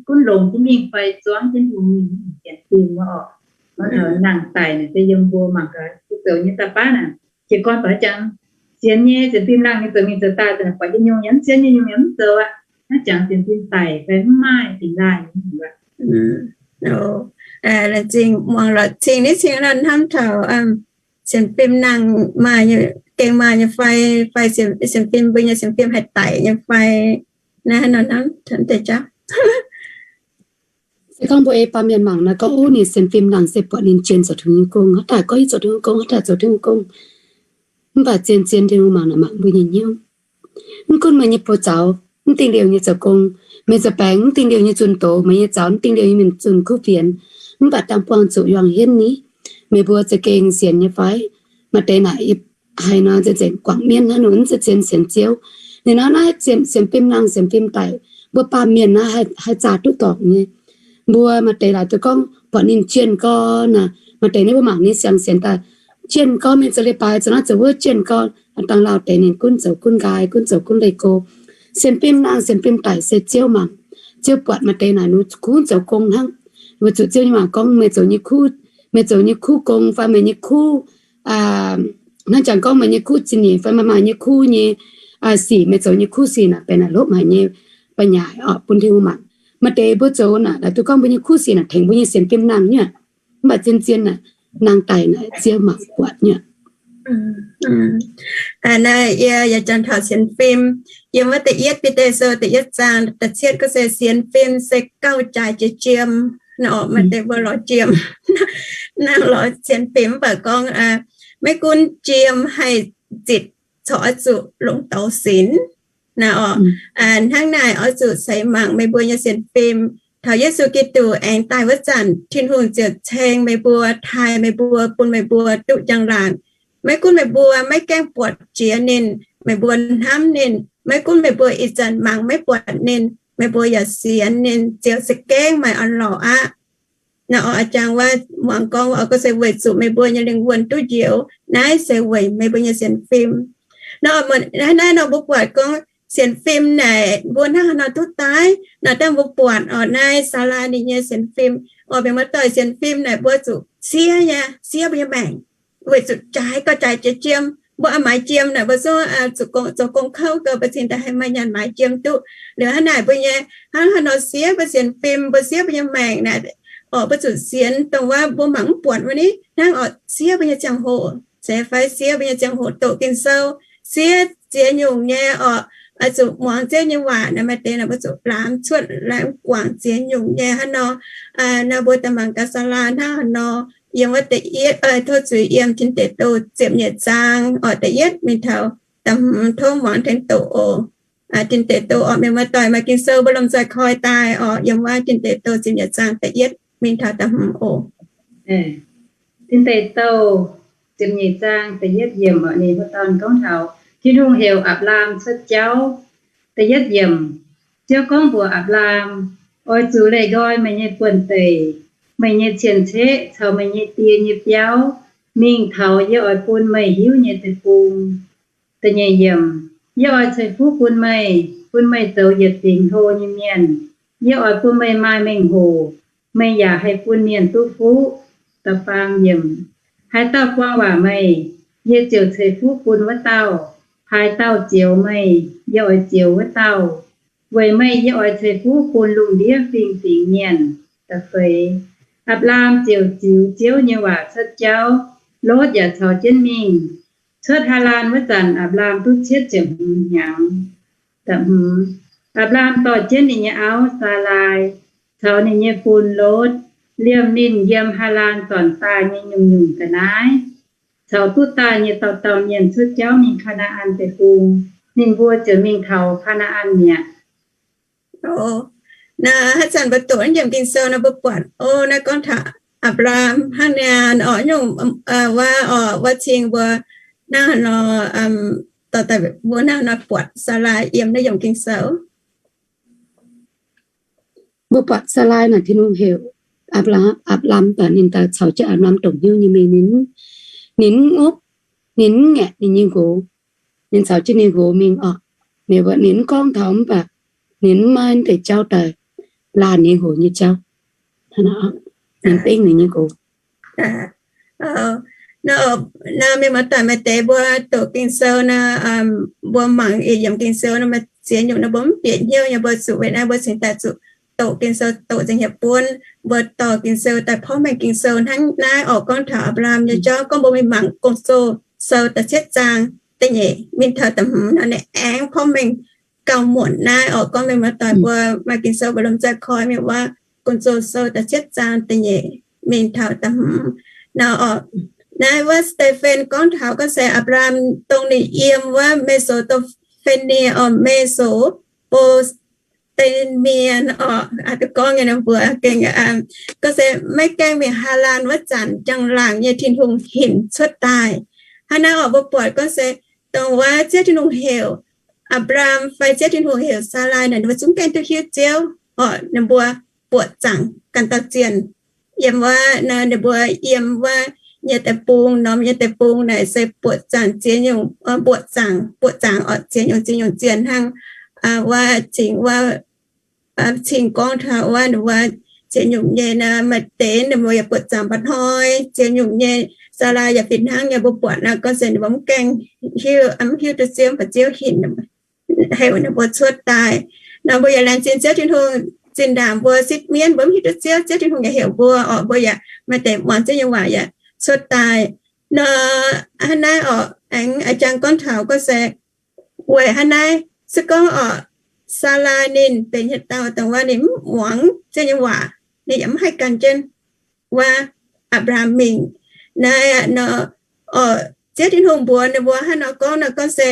gunv longx jienv mingh fai zuangv jienv mingh, sienx fim wuov oc. Nangh daic naaic se yiem mbuo mangc gaax zoux nyei da'faanh naaic, jiez gorn baac jangx sienx nyei sienx fim nangh nyei zoux mingh zoux daaih, buatc nyungc yaac mv sienx, nyungc yaac mv zoux aqv. Naaiv jangx sienx fim daic fai mv maaih dingx laaih nyei aqv. Laengz zingh muangx lorz cing niv cing nor hnamv taux sienx fim nangh maaih, gengh maaih nyei fai, fai sienx fim, mbuo nyei sienx fim haih daic nyei fai. Naaiv nor hnamv taux deix jauv. Se gorngv mbuo ei baamh mienh mangc naaic gorngv, ov, ninh sienx fim nangh se buatc ninh jienh zoux Tin-Hungh nyei gong, haaix dauh gorngv yie zoux Tin-Hungh gong, haaix dauh zoux Tin-Hungh gong, mv baac zien-zien Tin-Hungh mangc naaic mangc mbuo nyei hnyouv. Mv gunv meih nyei buoz zaux mv dingh liouh nyei zoux gong, meih zoux baengx mv dingh liouh nyei zunh doz, meih nyei zaux mv dingh liouh nyei mingh zunh kuv fienx, mv baac dangh buangh zuqc yuangh hienv ni. Meih mbuo za'gengh sienx nyei fai? Maaih deix naaic yie haiz nor nzengc guangc mienv hnangv nor, mv zeiz zien sienx Ziouv. Ninh nor naaiv sienx fim nangh sienx fim daic, mbuo baamh mienh naaiv haih zaah duqv dorngc nyei. Mbuo maaih deix laaix duqv gorngv buatc ninh jienh gorn naaic, maaih deix ninh mbuo mangc ninh siang-sienx daaih, jienh gorn mingh zoux leiz-baaix zoux naaiv zoux wuov jienh gorn, dangh lauh deix ninh gunv zoux gunv nqaai, gunv zoux gunv leih go. Sienx fim nangh sienx fim daic se Ziouv mangc, Ziouv buatc. Maaih deix naaic ninh gunv zoux gong hnangv, weic zuqc Ziouv nyei waac gorngv meih zoux nyei kuv, meih zoux nyei kuv gong fai meih nyei kuv, hnangv jangx gorngv meih nyei kuv zingh nyeic fai meih maaih nyei kuv nyei sic, meih zoux nyei kuv sic naaic benx naaic hlopv haic nyei ba'nyaaic oc bun Tin-Hungh mangc. Maaih deix mbuo zoux naaic laaix duqv gorngv mbuo nyei kuv sic naaic tengx mbuo nyei sienx fim nangh nyei, mv baac zien-zien naaic nangh daic naaic Ziouv mangc buatc nyei. Naaiv yie yaac janx taux sienx fim, yiem wuov da'yietv Bide Sou da'yietv zaang da'cietv gorngv se sienx fim se gauh jaaix jiex jiem. Nor maaih deix mbuo lorz jiem, nangh lorz sienx fim mv baac gorngv maiv gunv jiem haih zitc corc oix zuqc longc douz sinx. Naaiv oc, hnangv naaic oix zuqc ceix mangc meih mbuo nyei sienx fim. Taux Yesu Giduc aengx daaih wuov zanc, Tin-Hungh ziouc ceng meih mbuo, taaih meih mbuo, bun meih mbuo duqv njang-laangc. Maiv gunv meih mbuo maiv gaengh buatc jiex ninh, meih mbuo hnamv ninh, maiv gunv meih mbuo ih zanc mangc maiv buatc ninh, meih mbuo yaac sienx ninh ziouc za'gengh maaih orn-lorqc aqv. Naaiv oix jangx wuov muangx gorngv oix gorngv se weic zuqc meih mbuo nyei lingh wuonh duqv njoux. Naaiv se weic meih mbuo nyei sienx fim. Nor, naaiv nor mbuo buatc gorngv sienx fim naaic mbuo hnangv haaix nor duqv daaih. Naaiv dangh mbuo buatc oc, naaiv Saalaa ninh nyei sienx fim oc, mienh muoz-doic, sienx fim naaic mbuo zuqc siev nyei, siev mbuo nyei maengc, weic zuqc jaaix gauh jaaix jiex jiem. Mbuo a'maaiz jiem naaic mbuo zungv zoux gong kouv gau, mbuo cingx daaih haih maaih nyaanh maaiz jiem duqv. Liuz hnangv naaic mbuo nyei hnangv haaix nor siev mbuo sienx fim, mbuo siev mbuo nyei maengc naaic oc, mbuo zuqc sienx dongh wuov mbuo mangc mv buatc wuov ni hnangv oc, siev mbuo nyei ziangh hoc, se fai siev mbuo nyei ziangh hoc doqc Ging-Sou, siev ziex nyungc nyei oc, zuqc muangx Ziouv nyei waac naaic, maaih deix naaic mbuo zuqc laamz cuotv laengz guangc ziex nyungc nyei hnangv nor. Naaiv mbuo daaih mangc gaax Saalaa hnangv haaix nor. Yiem wuov da'yietv, tov zuiz, yiem Tin Deic Douh ziepc nyeic zaang oc, da'yietv mingh taux da'hmz, tov muangx tengx doqc oc. Tin Deic Douh oc, mienh muoz-doic maaih Ging-Sou mbuo lomh nzoih koi daaih oc, yiem wuov Tin Deic Douh ziepc nyeic zaang da'yietv mingh taux da'hmz oc. Tin Deic Douh ziepc nyeic zaang da'yietv yiemc oc, ninh mbuo dorn gorngv taux Tin-Hungh heuc Apc^laam cuotv jauv. Da'yietv yiemc, Ziouv gorngv mbuox Apc^laam, Oix zuqc leih nqoi meih nyei buonv-deic, meih nyei cien-ceqv caux meih nyei die nyei biauv, mingh taux yie oix bun meih hiuv nyei deic-bung. Da'nyeic yiemc, Yie oix ceix fuqv bun meih, bun meih zoux yietc fingx hlo nyei mienh. Yie oix bun meih maaih mengh hoc, meih yaac haih bun mienh duqv fuqv. Da'faam yiemc, Haaix dauh buang waac meih, yie ziouc ceix fuqv bun wuov dauh. Haaix dauh zioux meih, yie oix zioux wuov dauh. Weic meih yie oix ceix fuqv bun lungh ndiev fingx-fingx mienh. Da'feix, Apc^laam ziouc ziux Ziouv nyei waac cuotv jauv. Lotv yaac caux jienv mingh. Cuotv Haalaan wuov zanc, Apc^laam duqv cietv ziepc hmz hnyangx. Da'hmz, Apc^laam dorh jienv ninh nyei auv, Saalaai, caux ninh nyei fun, Lotv, liemh ninh yiem Haalaan zornc daaih nyei nyungc-nyungc ga'naaiv, caux duqv daaih nyei dauh dauh mienh cuotv jauv mingh Kaa^naa^an Deic-Bung. Ninh mbuo ziouc mingh taux Kaa^naa^an mi'aqv. Naaiv haaix zanc mbuo doqc naaiv yiemc Ging-Sou nor, mbuo buatc, o, naaiv gorngv taux Apc^laam hnangv naaic oc, nyungc wuov oc, wuov cing mbuo hnangv haaix nor, dorh daaih mbuo hnangv haaix nor buatc Saalaai yiem naaiv yiemc Ging-Sou. Mbuo buatc Saalaai naaic Tin-Hungh heuc Apc^laam daaih, ninh daaih caux jienv Apc^laam dongh hnyouv nyei mingh. Ninh, ninh mv opv, ninh mv ngaeqv ninh nyei nqox. Ninh caux jienv ninh nqox mingh oc. Ninh mv gorngv taux mv baac ninh mv maaih deix jauv daaih laanh ninh nqox nyei jauv. Ninh dengv ninh nyei nqox. Naaiv mienh muoz-doic, maaih deix mbuo doqc Ging-Sou nor, mbuo mangc yietc yiemc Ging-Sou nor, maaih ziex nyungc nor mbuo mv bieqc hnyouv nyei, mbuo zuqc weic naaiv mbuo cingx daaih zuqc doqc Ging-Sou, doqc nzengc hieh buonv, mbuo dorh Ging-Sou daaih porv mengh Ging-Sou hnangv naaiv oc, gorngv taux Apc^laam nyei jauv. Gorngv mbuo mingh mangc Gong-Zoh sou da'cietv zaang da'nyeic mingh taux da'hmz nor, ninh aengx porv mengh gauh muonc naaiv oc. Gorngv mienh muoz-doic mbuo maaih Ging-Sou mbuo lomh nzoih koi mingh wuov, Gong-Zoh Sou da'cietv zaang da'nyeic mingh taux da'hmz nor orqc. Naaiv wuov Stephen gorngv taux gorngv se Apc^laam dongh ninh yiem wuov Me^so^ndo^fe^nie orqc, Mesopotamia orqc, gorngv nyei mbuo gengh gorngv se maiv gaengh mingh Haalaan wuov zanc, njang-laangc nyei Tin-Hungh hinc cuotv daaih. Hnangv naaiv orqc, mbuo buatc gorngv se dongh wuov Ziouv Tin-Hungh heuc Apc^laam fai Ziouv Tin-Hungh heuc Saalai naaic, ninh mbuo zungv gaengh duqv hiuv Ziouv orqc, ninh mbuo buoqc zaangc ganh dauh zienh. Yiem wuov, ninh mbuo yiem wuov nyei deic-bung, norm nyei deic-bung naaic se buoqc zaangc ziex nyungc, buoqc zaangc, buoqc zaangc orqc, ziex nyungc, ziex nyungc zienh hnangv. Wuov cingx, wuov cingx gorngv taux wuov ninh mbuo ziex nyungc nyei naaic, maaih deix ninh mbuo yaac buoqc zaangc mba'hnoi ziex nyungc nyei. Saalai yaac fih hnangv nyei, mbuo buatc naaic gorngv se ninh mbuo mv gaengh hiuv, mv hiuv duqv Ziouv, mv baac Ziouv hinc heuc ninh mbuo cuotv daaih. Nor mbuo yaac laengz zingh Ziouv Tin-Hungh zinh ndaangc mbuo sipv mienv mbuo mv hiuv duqv Ziouv, Ziouv Tin-Hungh yaac heuc mbuo orqc, mbuo yaac maaih deix muangx Ziouv nyei waac yaac cuotv daaih. Nor hnangv naaiv orqc, aengx a'jang gorngv taux gorngv se weic hnangv naaiv se gorngv orqc, Saalai ninh benx yietc dauh dongh wuov ninh mv muangx Ziouv nyei waac, ninh yaac mv haih gan jienv wuov Apc^laam mingh. Naaiv nor orqc, Ziouv Tin-Hungh mbuox ninh mbuo hnangv nor gorngv nor gorngv se,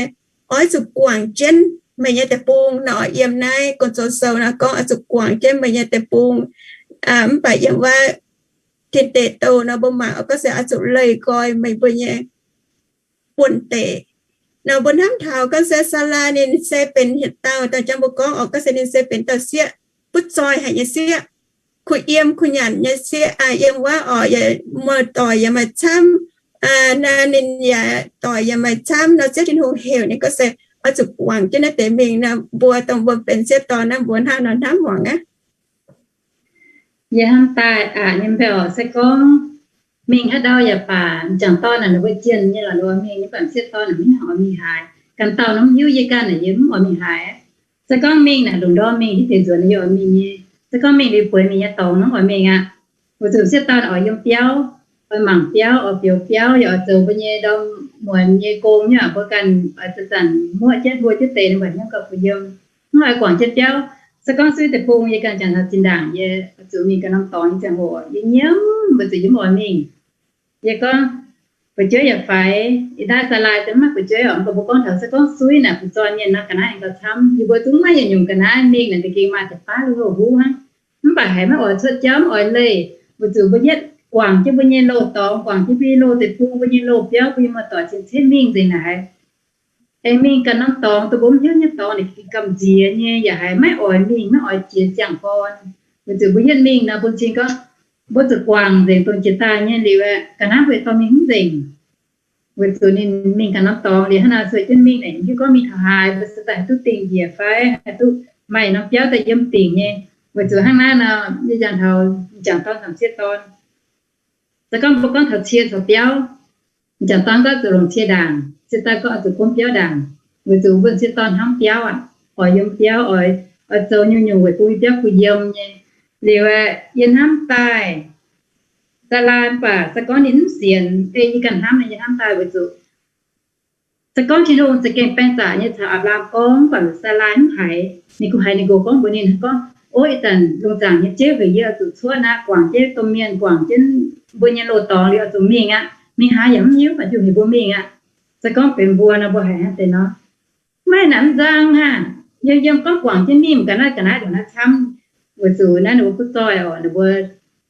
oix zuqc guangc jienv meih nyei deic-bung nor. Yiem naaiv Gong-Zoh Sou nor gorngv oix zuqc guangc jienv meih nyei deic-bung. Mv baac yiem wuov Tin Deic Douh nor mbuo mangc oix gorngv se oix zuqc leih nqoi meih mbuo nyei buonv-deic. Nor mbuo hnamv taux gorngv se Saalai ninh se benx yietc dauh dongh jang mbuo gorngv orqc, gorngv se ninh se benx dauh sieqv butv zoih haic nyei sieqv, kuh yiem kuh nyanc nyei sieqv, yiem wuov orqc, yaac muoz-doic yaac maaih camv, naaiv ninh yaac doic yaac maaih camv nor, Ziouv Tin-Hungh heuc ninh gorngv se oix zuqc guangc jienv naaiv deix mingh nor. Mbuo dongh mbuo benx sieqv dorn naaiv mbuo hnangv nor hnamv muangx aqv. Yie hnamv daaih aqc nyei mv baac orqc, se gorngv mingh haaix ndau yaac baac, m'jangc dorn naaic ninh mbuo jienh nyei lorqc, ninh mbuo mingh nyei, mv baac m'sieqv dorn naaic mv nangc oix mingh haaix. Ganh dauh nor mv hiuv, yie ganh naaic yie mv oix mingh haaix. Se gorngv mingh naaic lungh ndorm mingh hiuv deix nzuonx yie oix mingh nyei. Se gorngv mingh liuz bueix mingh nyei dorngx nor mv oix mingh aqv. Weic zuqc m'sieqv dorn oix yiem biauv, oix mangc biauv, oix biouv biauv, yaac oix zoux mbuo nyei ndorm muonz nyei gong nyei aqv. Mbuo ganh oix zanc-zanc muoqv jienv mbuo jienv deix ninh mbuo hnyouv gauh fu yiem, mv oix guangc jienv biauv. Se gorngv suiv deic-bung yie ganh jangx taux zinh ndaangc yie zuqc mingh ganh norm dorngx nyei ziangh hoc yie nyiemv weic zuqc yie mv oix mingh. Yie gorngv, fu'jueiv yaac faix, ih daaih Saalai se mv maaih fu'jueiv orqc, mv baac mbuo gorngv taux se gorngv suiv naaic fu'zoih mienh nor ga'naaiv aengx gauh camv. Yie mbuo zungv maiv yietc nyungc ga'naaiv, mingh naaic da'gengh maaih deix baav lui-houx huv hnangv. Mv baac haiz maiv oix cuotv jauv, mv oix leih, weic zuqc mbuo yietv guangc jienv mbuo nyei loz-dorngx, guangc jienv mbuo nyei loz deic-bung, mbuo nyei loz-biauv, mbuo nyei muoz-doic cien-ceqv mingh nzengc naaic haiz aengx mingh ganh norm dorngx, dongh mbuo mv hiuv nyei dorngx, ninh gengh gamh nziex nyei, yaac haiz maiv oix mingh, maiv oix jiex ziangh gorn. Weic zuqc mbuo yietv mingh nor bun cing gorngv mbuo zuqc guangc nzengc dongh jiex daaih nyei liuz aeqv, ga'naaiv mbuo dorh mingh mv nzengc. Weic zuqc ninh mingh ganh norm dorngx liuz hnangv naaic, sueih jienv mingh naaic, mv hiuv gorngv mingh taux haaix, mbuo se daaih haih duqv dingh njiec fai haih duqv maaih norm biauv daaih yiem dingc nyei. Weic zuqc hnangv naaiv nor, yie jangx taux m'jangc dorn caux m'sieqv dorn, se gorngv mbuo gorngv taux cie caux biauv, m'jangc dorn gorngv zuqc longc cie ndaangc, m'sieqv dorn gorngv oix zuqc gomv biauv ndaangc. Weic zuqc mbuo m'sieqv dorn hnamv biauv aqv, oix yiem biauv, oix, oix zoux nyungc-nyungc weic bun biauv kuh yiem nyei. Liuz aeqv, yie hnamv daaih Saalai mv baac se gorngv ninh mv sienx, ei yie ganh hnamv nyei, yie hnamv daaih weic zuqc se gorngv Tin-Hungh za'gengh baeng zaqc nyei caux Apc^laam gorngv, mv baac Saalai mv haiz. Ninh kungx haiz ninh nqox gorngv mbuox ninh gorngv, ov, ih zanc lungh zaangc nyei Ziouv heuc yie oix zuqc cuotv naaiv, guangc jienv domh mienh, guangc jienv mbuo nyei loz-dorngx liuz oix zuqc mingh aqv. Mingh haaix yaac mv hiuv, baac Ziouv heuc mbuo mingh aqv. Se gorngv benx mbuo nor, mbuo haiz hnangv deix nor, maiv naaic mv nzangc aqv. Yiem yiem gorngv guangc jienv mingh ga'naaiv ga'naaiv ndongc naaiv camv. Weic zuqc naaiv ninh mbuo kuv zoih orqc, ninh mbuo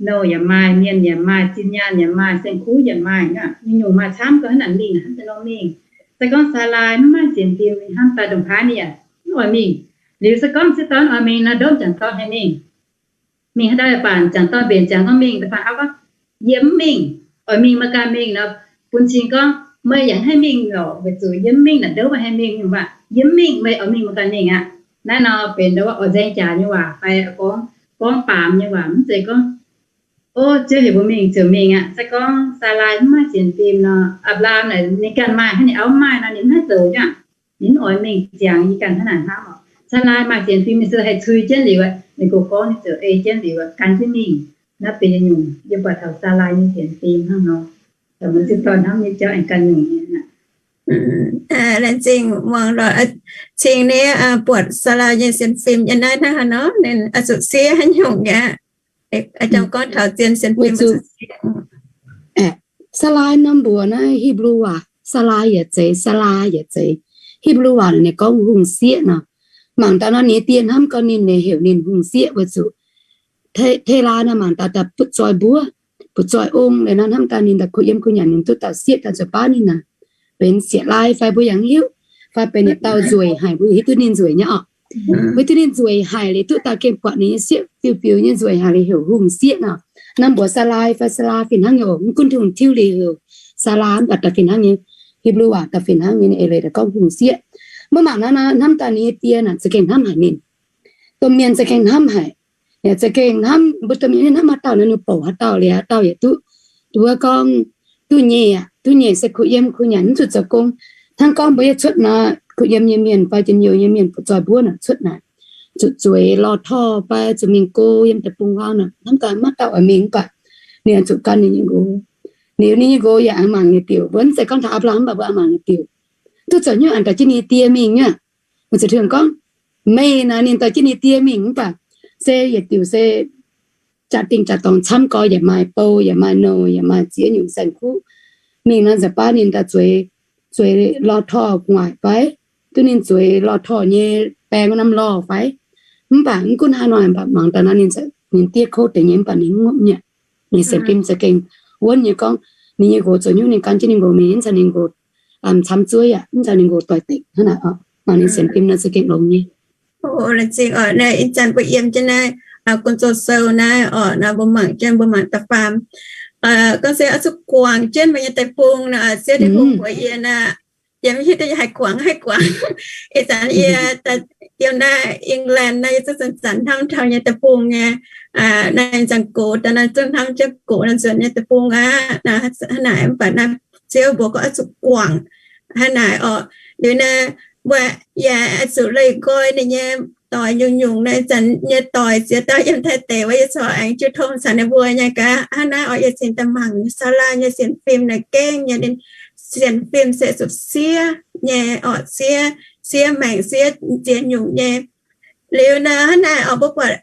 nouh yaac maaih, mienh yaac maaih, zinh nyaanh yaac maaih, saeng-kuv yaac maaih, nyungc-nyungc maaih camv, gorngv hnangv naaic mingh, hnangv deix nor mingh. Se gorngv Saalai mv maaih sienx fim, hnamv daaih ndongc haaix ninh yaac mv oix mingh. Liuz se gorngv m'sieqv dorn oix mingh nor, ndouv m'jangc dorn haih mingh. Mingh haaix ndau baac m'jangc dorn mbenc ziangx gorngv mingh, da'faanh auv gorngv, yie mv mingh, oix mingh meih ganh mingh nor, bun cing gorngv, meih yaac mv haih mingh lorqc, weic zuqc yie mv mingh naaic ndouv maiv haih mingh nyungc waac, yie mv mingh, meih oix mingh meih ganh mingh aqv. Naaiv nor benx ndouv waac oix nzaeng jaax nyei waac fai gorngv, gorngv baamz nyei waac, mv zeiz gorngv, o, Ziouv heuc mbuo mingh ziouc mingh aqv. Se gorngv Saalai mv maaih sienx fim nor, Apc^laam naaic ninh ganh maaih hnangv, ninh auv mv maaih nor ninh mv haih zoux nyei aqv. Ninh mv oix mingh ziangx yie ganh hnangv naaic hnamv oc. Saalai maaih sienx fim ninh se haih cui jienv liuz aqv, ninh gox gorngv ninh ziouc ei jienv liuz aqv, gan jienv mingh. Naaiv benx nyungc yie buatc taux Saalai nyei sienx fim hnangv nor. Dongh mbuo m'sieqv dorn hnamv nyei jauv aengx gan nyungc nyei aqv. Laengz zingh muangx lorqc, cingx nyei buatc Saalai nyei sienx fim yiem naaiv hnangv haaix nor, ninh oix zuqc siev haaix nyungc aqv. Aa, gorngv taux zien sienx fim, Saalai norm mbuox naaiv Hipv^lu waac, Saalai yaac zeiz, Saalaa yaac zeiz. Hipv^lu waac ninh gorngv hungh sieqv nor. Mangc daaih nor ninh nyei die hnamv gorn ninh, ninh heuc ninh hungh sieqv weic zuqc Telaa nor mangc daaih daaih butv zoih mbuov, butv zoih ong, liuz nor hnamv daaih ninh daaih kuh yiem kuh nyanc ninh duqv dauh sieqv daaih nzuonx baav ninh naaic benx sieqv-lai fai mbuo yaac mv hiuv, fai benx yietc dauh nzueic haic, mbuo hiuv duqv ninh nzueic nyei orqc. Mbuo hiuv duqv ninh nzueic haic liuz duqv dauh gengh buatc ninh nyei sieqv fiu-fiu nyei nzueic haic liuz heuc hungh sieqv nor. Naaiv mbuox Saalai fai Saalaa fih hnangv nyei oc. Mv gunv Tin-Hungh tiuv liuz heuc Saalaa mv baac daaih fih hnangv nyei. Hipv^lu waac daaih fih hnangv nyei, eix leiz daaih gorngv hungh sieqv. Mbuo mangc naaiv nor hnamv daaih ninh nyei die naaic za'gengh hnamv haic ninh. Domh mienh za'gengh hnamv haic, yaac za'gengh hnamv, mbuo domh mienh hnamv haaix dauh naaic ninh bouc haaix dauh liuz haaix dauh yaac duqv, duqv wuov gorngv duqv nyei aqv, duqv nyei se kuh yiem kuh nyanc mv zuqc zoux gong. Hnangv gorngv mbuo yie cuotv naaic kuh yiem nyei mienh fai njien-youh nyei mienh butv zoih mbuov naaic cuotv naaic, zuqc zueiz lorh torh fai zuqc mingh go yiem deic-bung wuov naaic, hnamv daaih maiv dauh oix mingh mv baac ninh zuqc gan ninh nyei nqox. Liuz ninh nyei nqox yaac aengx mangc nyei diuc, mbuo mv zeiz gorngv taux Apc^laa^ham, mv baac mbuo aengx mangc nyei diuc, duqv zoux hnyouv aengx dorh jienv ninh nyei die mingh nyei. Weic zuqc Tin-Hungh gorngv meih naaic ninh dorh jienv ninh die mingh mv baac se yietc diuc se jaa-dingh jaa-dorngx camv gorx, yaac maaih bou, yaac maaih nouh, yaac maaih ziex nyungc saeng-kuv. Mingh nor nzengc baav ninh daaih zueiz, zueiz lorh torh gu'nguaaic fai, duqv ninh zueiz lorh torh nyei baeng wuov norm lorh fai. Mv baac mv gunv haaix nor mv baac mangc daaih nor ninh, ninh die kouv deix nyei mv baac ninh mv ngopv mi'aqv. Ninh sienx fim za'gengh wuonv nyei gorngv ninh nyei nqox zoux hnyouv ninh gan jienv ninh nqox mingh, mv caux ninh nqox camv zuov yaac mv caux ninh nqox doix-dekc hnangv naaic oc. Mangc ninh sienx fim nor za'gengh longx nyei. Ih zanc mbuo yiem jienv naaiv Gong-Zoh sou naaiv oc, nor mbuo mangc jienv, mbuo mangc da'faam gorngv se oix zuqc guangc jienv meih nyei deic-bung nor, Ziouv Tin-Hungh mbuox yie nor, yie mv hiuv duqv yie haih guangc haih guangc. Ih zanc yie yiem naaiv England naaiv, yie zungv zanc-zanc hnamv taux nyei deic-bung nyei. Naaiv zanc gox daaih naaiv zungv hnamv jienv gox naaiv nzuonx nyei deic-bung aqv. Hnangv naaic mv baac naaiv Ziouv mbuox gorngv oix zuqc guangc hnangv naaic oc. Liuz naaiv mbuo yaac oix zuqc leih nqoi ninh nyei doic nyungc-nyungc. Naaiv zanc nyei doic ziex dauh yiem Taiv deic wuov, yie corc aengx jiu tong caux ninh mbuo nyei gaax. Hnangv naaiv oc, yie cingx daaih mangc Saalaa nyei sienx fim naaic gengh nyei, ninh sienx fim se zuqc siev nyei oc, siev, siev maengc, siev ziex nyungc nyei. Liuz naaiv hnangv naaic oc, mbuo buatc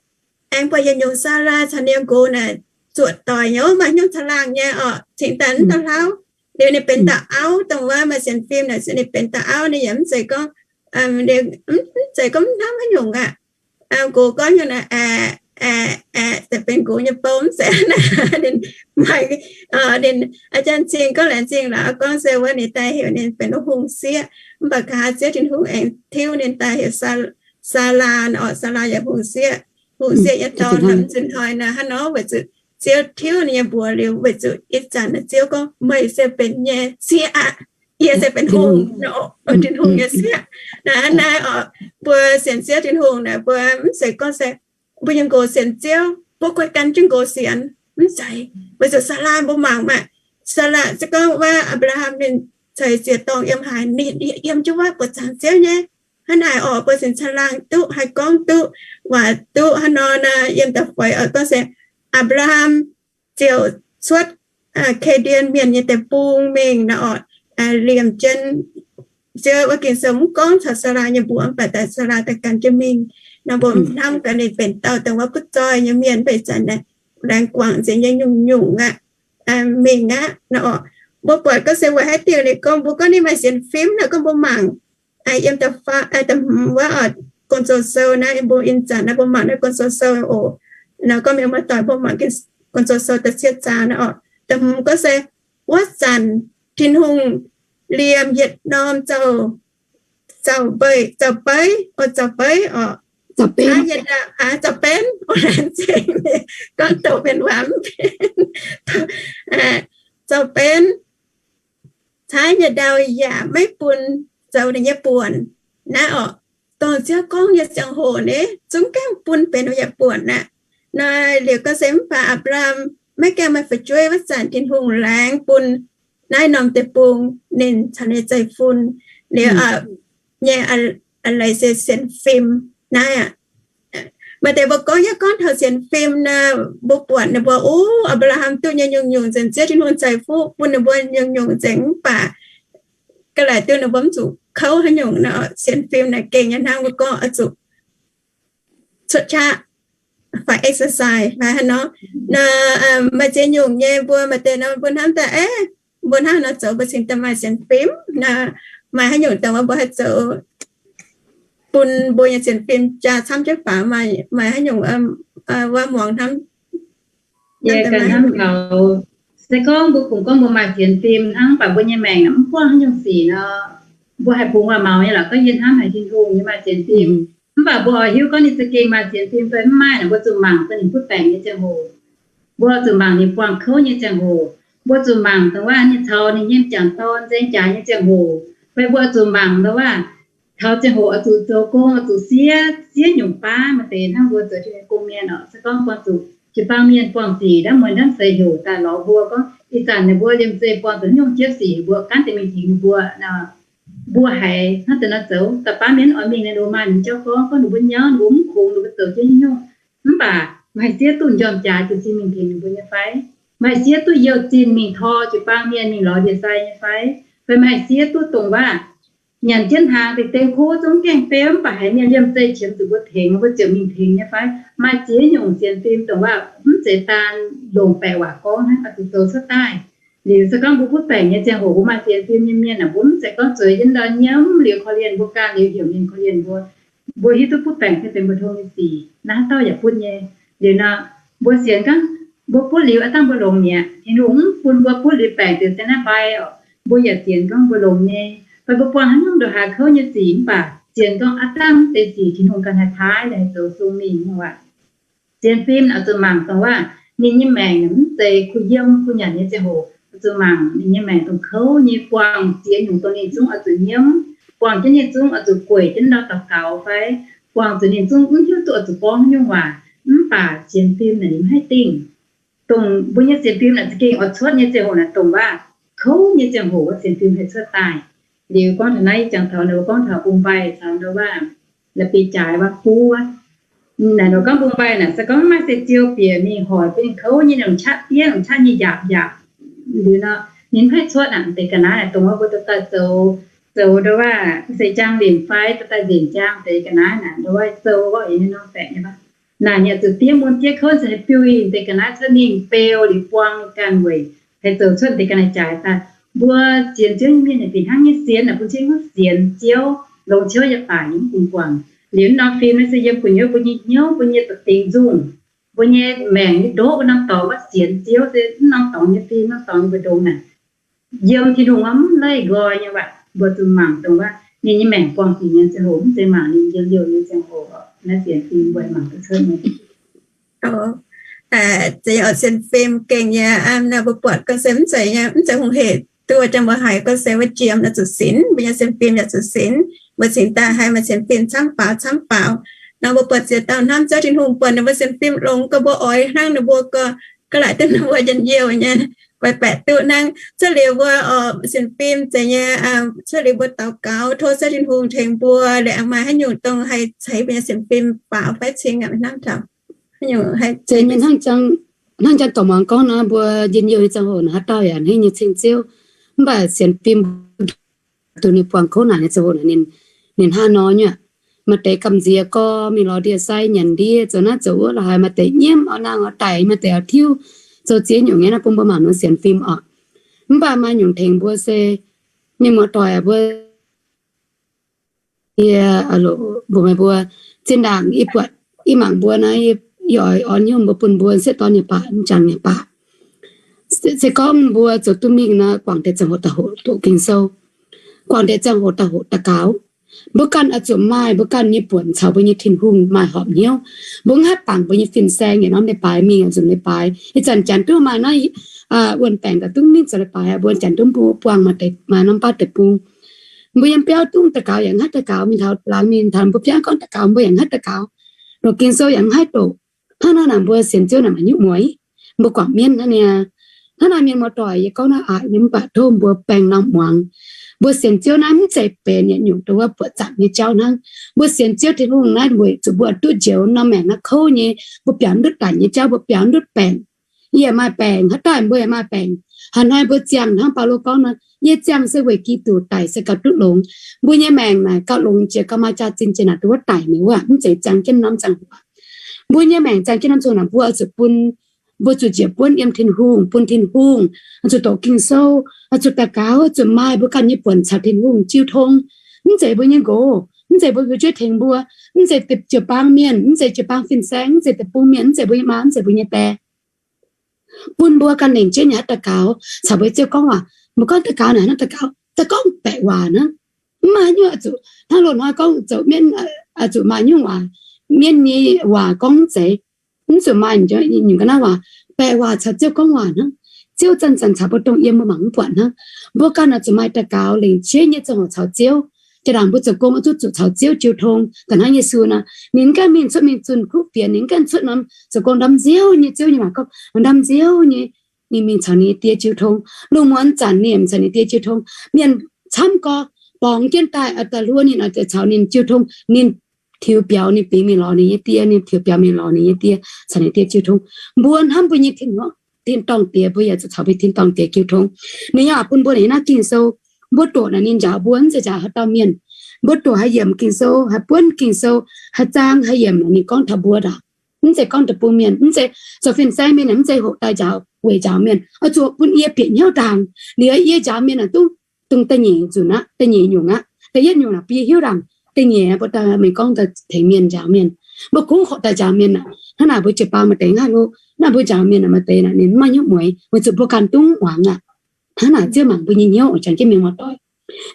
aengx buatc yietc nyungc Saalaa caux ninh nyei nqox naaic zuoqc doic nyei, maaih nyungc caangh laangh nyei oc, cingx daaih mv daaih hlauv. Liuz ninh benx dauh auv, dongh wuov maaih sienx fim naaic ninh benx dauh auv, ninh yaac mv zeiz gorngv, mv zeiz gorngv mv hnamv haaix nyungc aqv. Nqox gorngv nyungc naaic, aeqv, aeqv, aeqv, daaih benx nqox nyei bou mv zeiz naaic. Ninh maaih, ninh a'jang cing gorngv laengz zingh lorqc, gorngv se wuov ninh daaih heuc ninh benx hungh sieqv, mv baac nqa'haav Ziouv Tin-Hungh aengx tiuv ninh daaih heuc Saalaa oc. Saalaa yaac hungh sieqv, hungh sieqv nyei dorn. Mv nzunc hnoi naaic hnangv nor, weic zuqc Ziouv tiuv ninh nyei mbuox liuz, weic zuqc ih zanc naaic Ziouv gorngv, meih se benx yie nyei sieqv aqv. Yie se benx hungh, Tin-Hungh nyei sieqv. Naaiv, naaiv oc, mbuo sienx Ziouv Tin-Hungh naaic, mbuo mv zeiz gorngv se mbuo nyei nqox sienx Ziouv, mbuo guai gan jienv nqox sienx, mv zeiz. Weic zuqc Saalaa mbuo mangc maah, Saalaa se gorngv wuov Apc^laa^ham ninh ceix ziec-dorngh yiem haaix, ninh yiem jienv wuov buoqc zaangc Ziouv nyei. Hnangv naaic oc, mbuo sienx caangh laangh duqv, haih gorngv duqv, waac duqv hnangv nor naaic, yiem da'feix oc, gorngv se Apc^laa^ham ziouc cuotv Ke^ndie Mienh nyei deic-bung mingh naaic oc, liemh jienv Ziouv wuov Ging-Sou mv gorngv caux Saalaa nyei mbuox, mv baac daaih Saalaa daaih gan jienv mingh. Nor mbuo hnamv gaax ninh benx dauh dongh wuov butv zoih nyei mienh, mv baac ih zanc naaic laengz guangc nzengc nyei nyungc-nyungc aqv, mingh aqv naaic oc. Mbuo buatc gorngv se weic haaix diuc ninh gorngv, mbuo gorngv ninh maaih sienx fim naaic, gorngv mbuo mangc yiem da'hmz wuov oc, Gong-Zoh sou naaiv, mbuo ih zanc naaiv mbuo mangc naaiv Gong-Zoh sou oc. Naaiv gorngv mienh muoz-doic mbuo mangc Gong-Zoh sou da'cietv zaang naaiv oc. Da'hmz gorngv se wuov zanc Tin-Hungh liemh yietc norm zaux, zaux mbeix, zaux beiv oc, zaux beiv oc, zaux benv, gorngv douc mienh waac mv benx, zaux benv, caaiv nyei ndau yaac maiv bun zoux ninh nyei buonc. Naaiv oc, dongh Ziouv gorngv nyei ziangh hoc ninh zungv gaengh bun benx ninh nyei buonc aqv. Naaiv liuz gorngv se mv baac Apc^laa^ham maiv gaengh maaih fu'jueiv wuov zanc Tin-Hungh laengz bun naaiv norm deic-bung ninh caux ninh nyei zeiv-fun liuz nyei leiz se sienx fim naaiv aqv. Maaih deix mbuo gorngv, yaac gorngv taux sienx fim naaic, mbuo buatc ninh mbuo, o, Apc^laa^ham duqv nyei nyungc-nyungc nzengc, Ziouv Tin-Hungh ceix fuqv bun ninh mbuo nyungc-nyungc nzengc, mv baac ga'naaiv duqv ninh mbuo mv zuqc kouv haaix nyungc nor. Sienx fim naaic gengh nyei hnangv mbuo gorngv oix zuqc cuotv qaqv, fai exercise fai haaix nor. Nor maaih ziex nyungc nyei mbuo maaih deix nor mbuo hnamv daaih, aeqv, mbuo hnangv haaix nor zoux mbuo cingx daaih maaih sienx fim nor. Maaih haaix nyungc dongh wuov mbuo haih zoux bun mbuo nyei sienx fim jaa camv jienv faaux? Maaih haaix nyungc wuov muangx hnamv? Hnamv taux se gorngv mbuo kungx gorngv mbuo maaih sienx fim hnangv, mv baac mbuo nyei maengc mv buangh haaix nyungc sic nor, mbuo haih bungx waac-maux nyei lorqc, gorngv yie hnamv haic Tin-Hungh nyei maaih sienx fim. Mv baac mbuo oix hiuv gorngv ninh za'gengh maaih sienx fim fai mv maaih nor, mbuo zuqc mangc dongh ninh butv baengc nyei ziangh hoc. Mbuo zuqc mangc ninh buangh kouv nyei ziangh hoc. Mbuo zuqc mangc dongh waac ninh caux ninh nyei m'jangc dorn nzaeng jaax nyei ziangh hoc. Fai mbuo zuqc mangc dongh waac taux ziangh hoc oix zuqc zoux gong, oix zuqc siev, siev nyungc baav. Maaih deix hnangv mbuo zoux jienv gong mienh oc, se gorngv buangh zuqc jiu-baang mienh buangh sic ndaamv mueiz ndaamv seix heuc daaih lorz mbuo gorngv ih zanc ninh mbuo liemh zeih buangh zuqc nyungc jiepv sic, mbuo gaanv deix mingh tengx ninh mbuo. Mbuo haiz hnangv deix nor zoux, da'faanh mienh oix mingh naaiv, ninh mbuo maaih ninh jauv gorngv, gorngv ninh mbuo nyauv, ninh mbuo mv kungx, ninh mbuo zoux jienv nyungc. Mv baac maaih siev duqv njormh jaax jiez sin mingh tengx ninh mbuo nyei fai? Maaih siev duqv youh zinh mingh tor jiu-baang mienh mingh lorz ndie-sai nyei fai? Fai maaih siev duqv dongh waac nyanc jienv hnaangx deix dengh kuv zungv gaengh beu, mv baac haiz mienh liemh zeih qiemx zuqc mbuo tengx, mbuo ziouc mingh tengx nyei fai? Maaih ziex nyungc sienx fim dongh waac mv zeiz daan longc baeqc waac gorngv hnangv, oix zuqc zoux cuotv daaih. Liuz se gorngv mbuo butv baengc nyei ziangh hoc, mbuo maaih sienx fim nyei mienh aah, mbuo mv zeiz gorngv zueiz jienv ndau nyiemv liuz korv-lienh mbuo, ganh liuz heuc mienh korv-lienh mbuo. Mbuo hiuv duqv butv baengc se benx mbu'ndongx nyei sic, naaiv dauh yaac butv nyei. Liuz nor, mbuo sienx gorngv mbuo butv liuz aav dangh mbuo longx mi'aqv. Tin-Hungh mv bun mbuo butv liuz baengc ziouc se naaiv fai oc. Mbuo yaac sienx gorngv mbuo longx nyei. Fai mbuo buangh haaix nyungc ndongc haaix kouv nyei sic mv baac sienx gorngv aav dangh mv deix sic Tin-Hungh ganh haih paaiv, haih zoux sung mingh nyei waac. Sienx fim oix zuqc mangc dongh waac ninh nyei maengc mv zeiz kuh yiem kuh nyanc nyei ziangh hoc. Oix zuqc mangc ninh nyei maengc dongh kouv nyei, buangh ziex nyungc dongh ninh zungv oix zuqc nyiemv, buangh jienv ninh zungv oix zuqc gueic jienv ndau daux gaux fai, buangh zuqc ninh zungv mv hiuv duqv oix zuqc gorngv haaix nyungc waac. Mv baac sienx fim naaic ninh mv haih dingh. Dongh mbuo nyei sienx fim naaic za'gengh oix cuotv nyei ziangh hoc naaic dongh waac kouv nyei ziangh hoc wuov sienx fim haih cuotv daaih. Liuz gorngv taux naaiv, yie jangx taux ninh mbuo gorngv taux bung mbaih caux ndau waac la'bieiv-jaaix waac-buv wuov. Naaic nor gorngv bung mbaih naaic se gorngv maaih se ziou bieqc mingh hoic bun ninh kouv nyei, ninh qaqv diev, qaqv nyei yaac yaac. Liuz nor ninh mv haih cuotv naaic deix ga'naaiv naaic dongh wuov mbuo dorh daaih zoux, zoux ndau waac se jaang linc fai dorh daaih nzenc jaang deix ga'naaiv naaic ndau waac sou wuov yie nyei norm baeqc nyei. Naaic ninh oix zuqc diev mun diev kouv se haih biux ninh deix ga'naaiv cuotv mingh beu liuz buang ninh ganh weic haih zoux cuotv deix ga'naaiv jaaix daaih. Mbuo sienx Ziouv nyei mienh naaic fih hnangv nyei sienx naaic bun cing hnyouv sienx Ziouv, longx Ziouv yaac baac nyei mv bun guangc. Liuz norm fim naaiv se yiem gu'nyuoz mbuo nyei hnyouv, mbuo nyei da'dingc nzungh, mbuo nyei maengc nyei ndoqv wuov norm dorngx wuov sienx Ziouv se mv norm dorngx nyei fim, norm dorngx nyei mbu'ndongx naaic. Yiem Tin-Hungh wuov mv leih nqoi nyei waac, mbuo zuqc mangc dongh waac ninh nyei maengc buangh sic nyei ziangh hoc, mv zeiz mangc ninh njien-youh nyei ziangh hoc. Naaiv sienx fim mbuo mangc duqv cuotv nyei. Zeiz oix sienx fim gengh nyei, mbuo buatc gong se mv zeiz, mv zeiz hungh hec duqv jangx mbuo haiz gong se wuov jiem yaac zuqc sinx, mbuo nyei sienx fim yaac zuqc sinx. Mbuo cingx daaih haih maaih sienx fim camv faaux camv faaux. Nor mbuo buatc ziex dauh hnamv Ziouv Tin-Hungh buatc ninh mbuo sienx fim longx gorx, mbuo oix hnangv ninh mbuo gorx, ga'naaiv daaih ninh mbuo njien-youh nyei, baeqc duqv hnangv. Cuotv liuz mbuo sienx fim zeiz nyei, cuotv liuz mbuo daux gaux tov Ziouv Tin-Hungh tengx mbuo, liuz maaih haaix nyungc dongh haih ceix mbuo nyei sienx fim faaux fai cingx hnamv taux haaix nyungc haih ceix mienh hnangv jangx dorh muangx gorngv nor, mbuo njien-youh nyei ziangh hoc naaic haaix dauh yaac hnangv nyei ceng Ziouv. Mv baac sienx fim duqv ninh buangh kouv naaic nyei ziangh hoc naaic, ninh hnangv nor nyei. Maaih deix gamh nziex gorx mingh lorz ndie-sai nyanc ndie, zoux naaiv zoux wuov, la'haaix maaih deix nyiemv, oix nangh oix daic, maaih deix oix tiuv, zoux ziex nyungc nyei naaiv bun mbuo mangc nor sienx fim oc. Mv baac maaih nyungc tengx mbuo se mienh muoz-doic mbuo, yie, mbuo meih mbuo, zinh ndaangc yie buatc, yie mangc mbuo naaiv, yie oix orn hnyouv mbuo bun mbuo sieqv dorn nyei baac, m'jangc nyei baac. Se gorngv mbuo zoux duqv mingh nor, guangc deix ziangh hoc daaih hoqc doqc Ging-Sou, guangc deix ziangh hoc daaih hoqc daux gaux. Mbuo ganh oix zuqc maaih mbuo ganh nyei buonc caux mbuo nyei Tin-Hungh maaih horpc hnyouv. Mbuo mv haih bangc mbuo nyei fin-saeng yietc norm leiz-baaix mingh, yietc nzunc leiz-baaix. Ih zanc janx duqv maaih naaiv wuonh baengc daaih duqv mingh zoux leiz-baaix, mbuo janx duqv mbuo buangh maaih deix, maaih norm baav deic-bung. Mbuo yiem biauv dungv daux gaux yaac mv haih daux gaux, mingh taux laangz mingh taux mbuo biauv gorngv daux gaux mbuo yaac mv haih daux gaux, doqc Ging-Sou yaac mv haih doqc. Hnangv naaiv naaic mbuo sienx Ziouv naaic maaih nyungc mueiz. Mbuo guangc mienv hnangv niaa. Hnangv naaiv mienh muoz-doic, yie gorngv naaiv aqc nyei, mv baac tov mbuo baengh norm muangx. Mbuo sienx Ziouv naaiv mv zeiz benx yietc nyungc dongh wuov buoqc zaangc nyei jauv hnangv. Mbuo sienx Ziouv Tin-Hungh naaiv weic zuqc mbuo duqv njoux norm maengc naaiv kouv nyei, mbuo biaux ndutv daic nyei jauv, mbuo biaux ndutv baengc. Yie maaih baengc, haaix dauh mbuo yaac maaih baengc. Haaix hnoi mbuo ziangh hnangv Baulo gorngv nor, yie ziangh se weic Giduc daic se gauh duqv longx. Mbuo nyei maengc naaic gauh longx jiex gauh maaih jaax-zinh jiex naaic dongh wuov daic mi'aqv, mv zeiz ziangh jienv norm ziangh hoc. Mbuo nyei maengc zaang jienv norm zuqc naaic mbuo oix zuqc bun, mbuo zuqc njiec buonv yiem Tin-Hungh, bun Tin-Hungh, oix zuqc doqc Ging-Sou, oix zuqc daux gaux, oix zuqc maaih mbuo ganh nyei buonc caux Tin-Hungh jiu tong. Mv zeiz mbuo nyei nqox, mv zeiz mbuo fu'jueiv tengx mbuo, mv zeiz jiu-baang mienh, mv zeiz jiu-baang fin-saeng, mv zeiz deic-bung mienh, mv zeiz mbuo nyei maa, mv zeiz mbuo nyei die. Bun mbuo ganh lengc jeiv nyei haaix daux gaux caux mbuo Ziouv gorngv waac. Mbuo gorngv daux gaux naaic, daux gaux, daux gorngv baeqc waac hnangv. Mv maaih nyungc oix zuqc hnangv loz-hnoi gorngv zoux mienv, oix zuqc maaih nyungc waac, mienv nyei waac gorngv mv zeiz. Mv zuqc maaih nyungc ga'naaiv waac. Baeqc waac caux Ziouv gorngv waac hnangv. Ziouv zanc-zanc caux mbuo dongh yiem, mbuo mangc mv buatc hnangv. Mbuo ganh oix zuqc maaih daux gaux lengc jeiv nyei ziangh hoc caux Ziouv. Jaa-ndaangc mbuo zoux gong oix zuqc zuqc caux Ziouv jiu tong. Da'hnangv Yesu nor, ninh mv gaengh mingh cuotv mingh zunh kuv fienx, ninh mv gaengh cuotv norm zoux gong ndamv nziouv nyei, Ziouv nyei waac gorngv ndamv nziouv nyei. Ninh mingh caux ninh nyei die jiu tong. Lungh muonz zanc ninh caux ninh die jiu tong. Mienh camv gorx borngz jienv daaih, daaih hluo ninh, caux ninh jiu tong. Ninh tiux biaux ninh bingx mingh lorz ninh nyei die, ninh tiux biaux mingh lorz ninh nyei die, caux ninh die jiu tong. Mbuo hnamv mbuo nyei tin-dorngh Diex, mbuo yaac zuqc caux mbuo tin-dorngh Diex jiu tong. Ninh yaac bun mbuo naaic naaiv Ging-Sou, mbuo doqc naaic ninh njaaux mbuo, mv zeiz njaaux haaix dauh mienh. Mbuo doqc haih yiemc Ging-Sou, haih buonv Ging-Sou, haih zaang haih yiemc, ninh gorngv taux mbuo ndaangc. Mv zeiz gorngv deic-bung mienh, mv zeiz zoux fin-saeng mienh, mv zeiz hoqc daaih njaaux, weic njaaux mienh. Oix zuqc bun yie bieqc hnyouv ndaangc. Liuz yie njaaux mienh naaic duqv dongh da'nyeic nzunc aqv, da'nyeic nyungc aqv. Da'yietv nyungc naaic bun yie hiuv ndaangc da'nyeic mbuo daaih mingh gorngv daaih tengx mienh njaaux mienh. Mbuo kungx hoqc daaih njaaux mienh naaic, hnangv naaic mbuo jiu-baang maaih deix ngaih loh, hnangv naaic mbuo njaaux mienh naaic maaih deix naaic ninh mv maaih hnyouv mueiz, weic zuqc mbuo ganh dungx muangx aqv. Hnangv naaic Ziouv mangc mbuo nyei hnyouv, jangx jienv mienh muoz-doic.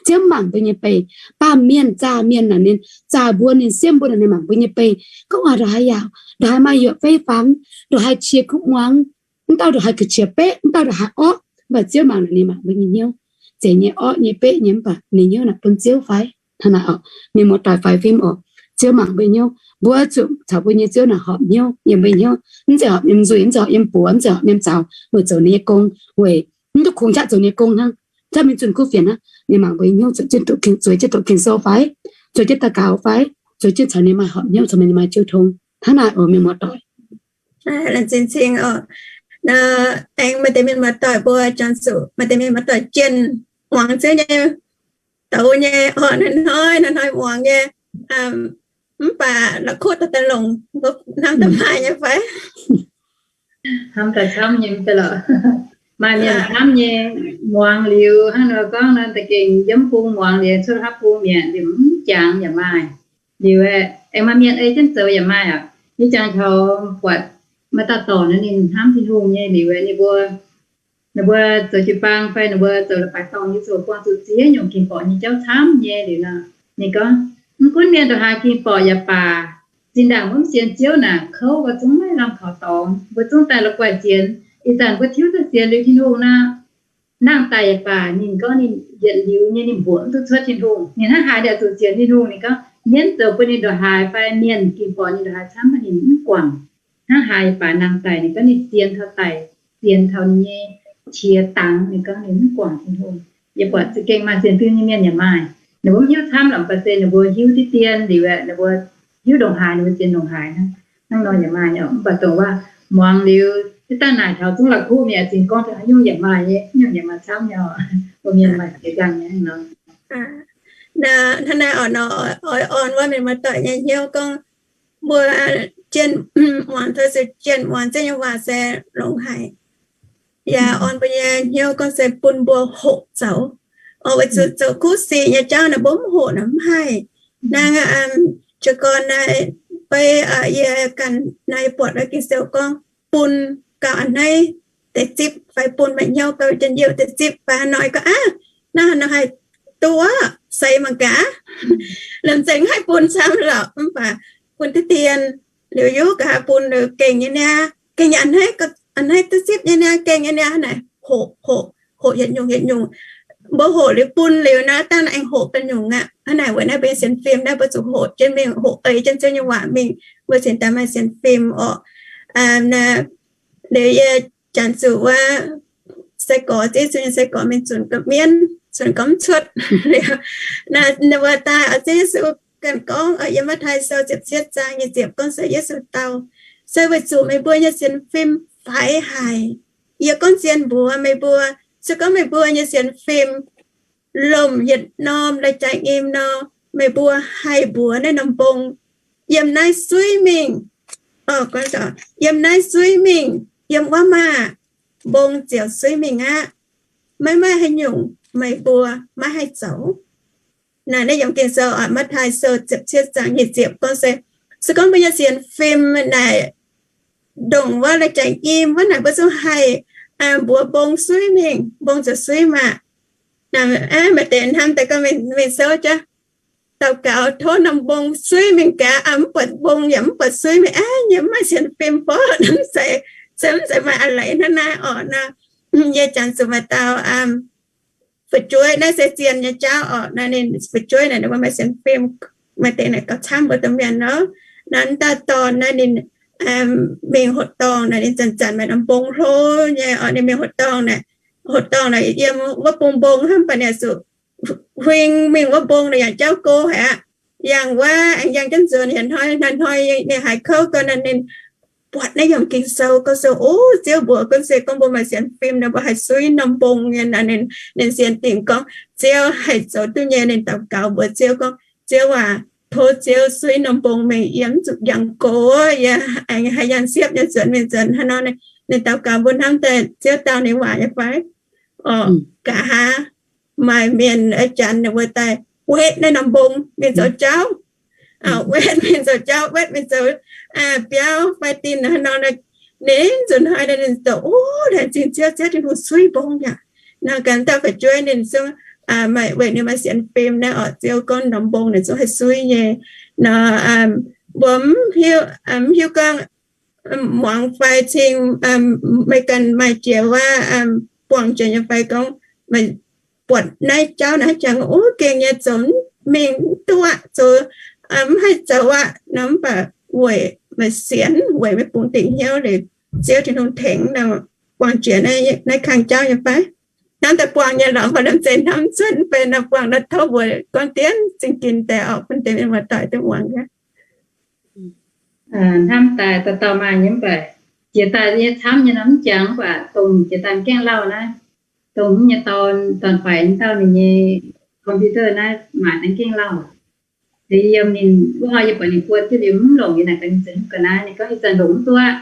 Ziouv mangc mbuo nyei bei. Baamh mienh, zaah mienh naaic ninh zaah mbuo, ninh siemv mbuo naaic ninh mangc mbuo nyei bei. Gorngv waac ndongc haaix yaauc, ndongc haaix maaih yuoqc fei fangx, ndongc haaix qiex kuv muangx, mv dauh ndongc haaix ga'qiex beqv, mv dauh ndongc haaix orqv, mv baac Ziouv mangc naaic ninh mangc mbuo nyei hnyouv. Zeiz nyei orqv nyei beqv nyei mv baac ninh hnyouv naaic bun Ziouv fai? Hnangv naaic oc, mienh muoz-doic faix fim oc. Ziouv mangc mbuo hnyouv, mbuo zuqc caux mbuo nyei Ziouv naaic horpc hnyouv, yiem mbuo nyei hnyouv, mv zeiz horpc yiem nzuih, mv zeiz horpc yiem buoz, mv zeiz horpc yiem zaux, weic zoux ninh nyei gong, weic mv duqv kungx qaqv zoux ninh nyei gong hnangv. Zaqv mingh zunh kuv fienx hnangv, ninh mangc mbuo nyei hnyouv zuqc zueiz jienv doqc Ging-Sou fai, zueiz jienv daux gaux fai, zueiz jienv caux ninh maaih horpc hnyouv, caux ninh maaih jiu tong. Hnangv naaic oc, mienh muoz-doic. Laengz zingh cing oc. Aengx maaih deix mienh muoz-doic mbuo juangc zuqc maaih deix mienh muoz-doic jienh muangx Ziouv nyei douz nyei oc, hnoi-hnoi, hnoi-hnoi muangx nyei. Mv baac la'kuqv daaih daaih longc, hnamv daaih maaih nyei fai? Hnamv daaih camv nyei mv baac lorqc. Maaih mienh camv nyei, muangx liuz hnangv nor gorngv nor, da'gengh yiem bung muangx liuz cuotv haav bung mi'aqv, liuz mv jangx yaac maaih. Liuz aengx maaih mienh ei jienv zoux yaac maaih aqv. Yie jangx taux buatc maaih dauh dorc naaiv ninh hnamv Tin-Hungh nyei liuz, ninh mbuo, ninh mbuo zoux jiu-baang fai ninh mbuo zoux leiz-baaix dorngh nyei zuqc buangh zuqc ziex nyungc ging-borqc nyei jauv camv nyei liuz nor, ninh gorngv, mv gunv mienh ndongc haaix ging-borqc yaac baac, zinh ndaangc mbuo mv sienx Ziouv naaic, kouv mbuo zungv maiv lamh kaux dorngx, mbuo zungv daaih la'guaih sienx. Ih zanc mbuo tiuv duqv sienx liuz Tin-Hungh nor, nangh daic yaac baac, ninh gorngv ninh yietc liuz nyei ninh mbuoqc mv duqv cuotv Tin-Hungh. Ninh hnangv haaix yaac zuqc sienx Tin-Hungh. Ninh gorngv mienv zoux bun ninh ndongc haaix fai mienh ging-borqc ninh ndongc haaix camv, ninh mv guangc. Hnangv haaix yaac baac nangh daic, ninh gorngv ninh sienx taux daic, sienx taux ninh nyei qiex dangx, ninh gorngv ninh mv guangc Tin-Hungh. Yie buatc za'gengh maaih sienx Tin-Hungh nyei mienh yaac maaih. Ninh mbuo mv hiuv camv lorqc, mv baac se ninh mbuo hiuv diqv dien liuz, ninh mbuo hiuv ndongc haaix ninh mbuo sienx ndongc haaix. Hnangv nor yaac maaih nyei, mv baac dongh waac muangx liuz, ziex daaih naaic taux zungv la'kuqv mi'aqv, zinh gorngv taux haaix nyungc yaac maaih nyei, haaix nyungc yaac maaih camv nyei oc. Mbuo mienh maaih ziex dangh nyei hnangv nor. Hnangv naaiv oix nor, oix orn wuov mienh muoz-doic nyei hnyouv gorngv, mbuo jienh muangx, tov se jienh muangx Ziouv nyei waac se longx haic. Yaac orn mbuo nyei hnyouv gorngv se bun mbuo hoqc zoux. Oix weic zuqc zoux kuv sic nyei jauv naaic mbuo mv hoqc naaic mv haih. Naaiv, jiez gorn naaiv, beiv yie ganh naaiv buatc Ging-Sou gorngv bun gauh a'hneiv deix zipv fai bun meih hnyouv gauh njien-youh deix zipv fai haaix nor, yie gorngv aav, naaiv haaix nor haih duqv seix mangc gaax. Lamh nzengc haih bun camv lorqc, mv baac bun diqv dien liuz, yie ganh bun liuz gengh nyei niaa, gengh nyei a'hneiv, a'hneiv duqv zipv nyei niaa, gengh nyei niaa, hnangv naaic hoqc, hoqc, hoqc yietc nyungc yietc nyungc. Mbuo hoqc liuz bun liuz naaiv dangh naaiv aengx hoqc da'nyungc aqv. Hnangv naaic weic naaiv mbuo nyei sienx fim naaiv mbuo zuqc hoqc jienv mingh, hoqc ei jienv Ziouv nyei waac mingh, mbuo cingx daaih maaih sienx fim orqc. Liuz yie janx zuqc wuov sai-gorx, Yesu nyei sai-gorx mingh zunc gorqv-mienv, zunc gorqv-mv cuotv. Liuz ninh mbuo daaih, Ziouv Yesu ganh gorngv, yiem Matv^tai Sou ziepc cietv zaang nyic ziepc gorngv se Yesu dau, se weic zuqc meih mbuo nyei sienx fim faix haic. Yie gorngv zien mbuox meih mbuo, se gorngv meih mbuo nyei sienx fim lomc yietc norm lai-jaaix nyim nor, meih mbuo haih mbuox naaiv norm mbong, yiem naaiv suiv mingh, Yiem naaiv suiv mingh, yiem wuov maah! Mbong ziouc suiv mingh aqv. Maiv maaih haaix nyungc meih mbuo maiv haih zoux. Naaiv yiem Ging-Sou oc, Matv^taai Sou ziepc cietv zaang nyic ziepc gorngv se, se gorngv mbuo nyei sienx fim naaic ndongc wuov la'jangx im wuov naaic mbuo zungv haih mbuox mbong suiv mingh, mbong ziouc suiv maah! Maaih deix hnamv daaih gorngv mingh souv jaav, daux gaux tov norm mbong suiv mingh gaax, mv buatc mbong yaac mv buatc suiv mingh aqv, yie mv maaih sienx fim fov, mv zeiz, se mv zeiz maaih a'leiz hnangv naaiv orqc nor. Yie janx zuqc maaih dauh fu'jueiv, naaiv se zien nyei jauv orqc, naaiv ninh fu'jueiv naaic ninh mbuo maaih sienx fim, maaih deix naaic gauh camv mbuo domh mienh nor. Naaiv dauh dorn naaiv ninh mingh hoqc dorngh naaic ninh zanc-zanc maaih norm mbong hlo nyei orqc, ninh mingh hoqc dorngh naaic, hoqc dorngh naaic yiem wuov bung mbong hnangv, mv baac ninh zuqc huing mingh wuov mbong naaic yangh jauv go haic aqv. Yangh wuov aengx yangh jienv nzuonx, hnoi-hnoi ninh haiz kouv gau naaic ninh buatc naaiv yiem Ging-Sou gorngv se, o, Ziouv mbuox gunv se gorngv mbuo maaih sienx fim nor mbuo haih suiv norm mbong nyei. Ninh sienx dingc gorngv Ziouv haih zoux duqv nyei. Ninh daux gaux mbuox Ziouv gorngv, Ziouv aac, tov Ziouv suiv norm mbong mingh, yie mv zuqc yangh go, yie aengx haih yangh siepv nyei nzuonx mingh nzuonx hnangv nor. Ninh daux gaux mbuo hnamv daaih Ziouv dau ninh waac nyei fai? Orqc, nqa'haav maaih mienh, janx ninh mbuo daaih wetv naaiv norm mbong mingh zoux jauv. Wetv mingh zoux jauv, wetv mingh zoux biauv fai dinh hnangv nor. Ninh nzunc hnoi ninh zoux, o, laengz zingh Ziouv, Ziouv Tin-Hungh suiv mbong yaac nor. Ganh dauh fu'jueiv ninh zungv maaih, weic ninh maaih sienx fim naaiv orqc, Ziouv gorngv norm mbong ninh zungv haih suiv nyei nor. Mbuo mv hiuv, mv hiuv gorngv muangx fai cing, meih ganh maaih jiex wuov buangh jiex nyei fai gorngv meih buatc naaiv jauv naaiv jangx, o, gengh nyei zoux mingh mv duqv aqv, zoux mv haih zoux aqv nor. Mv baac weic meih sienx, weic meih bungx dingc hnyouv liuz, Ziouv Tin-Hungh tengx nor, buangh jiex naaiv kang jauv nyei fai? Hnamv daaih buangh nyei lorqc, mv baac hnamv zeiz hnamv cuotv benx nor buangh nor, tov mbuox gorngv dien zingh ginx deix orqc, bun deix mienh muoz-doic duqv muangx. Hnamv daaih dauh dauh maaih nyei, mv baac jiex daaih yie camv nyei nor mv jangx, mv baac dongh jiex daaih m'gaengh lauh naaiv, dongh nyei dorn, dorn-faix dauh ninh nyei computer naaiv maaic naaiv m'gaengh lauh. Liuz yiem ninh wuov hnoi yie buatc ninh buon jienv liuz mv longc, yie naaic gaax ninh zoux ga'naaiv, ninh gorngv ih zanc longc mv duqv.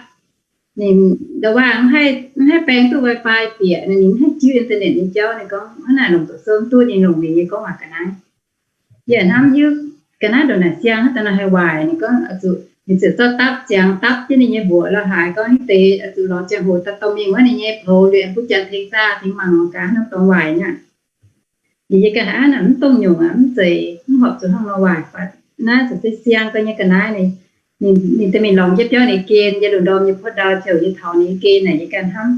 Ninh ndau waac mv haih baeng duqv Wi-Fi bieqc, ninh mv haih jiuv internet nyei jauv. Ninh gorngv hnangv naaic longc doqc sou mv duqv, ninh longc ninh nyei gorngv waac ga'naaiv. Yie hnamv yie ga'naaiv ndongc naaic siang hnangv daaih nor haih waaic. Ninh gorngv zuqc, ninh ziouc zorqv dapv ziangx dapv jienv ninh nyei mbuoqc lorz haaix gorngv hiuv deix zuqc lorz ziangh hoc daaih dorh mingh wuov ninh nyei poux liuz aengx bun janx tengx zaah tengx mangc gaax hnangv dorngx waaic nyei aqv. Liuz yie ganh hnangv naaic mv dongh nyungc aqv, mv zeiz mv horpc zuqc hnangv nor waaic, baac naaiv zuqc se siang ga'naaiv nyei. Ninh daaih mingh lorngx jienv biauv ninh gen, yie lungh ndorm nyei puoqv ndau ziouc yie taux ninh gen naaic yie ganh hnamv.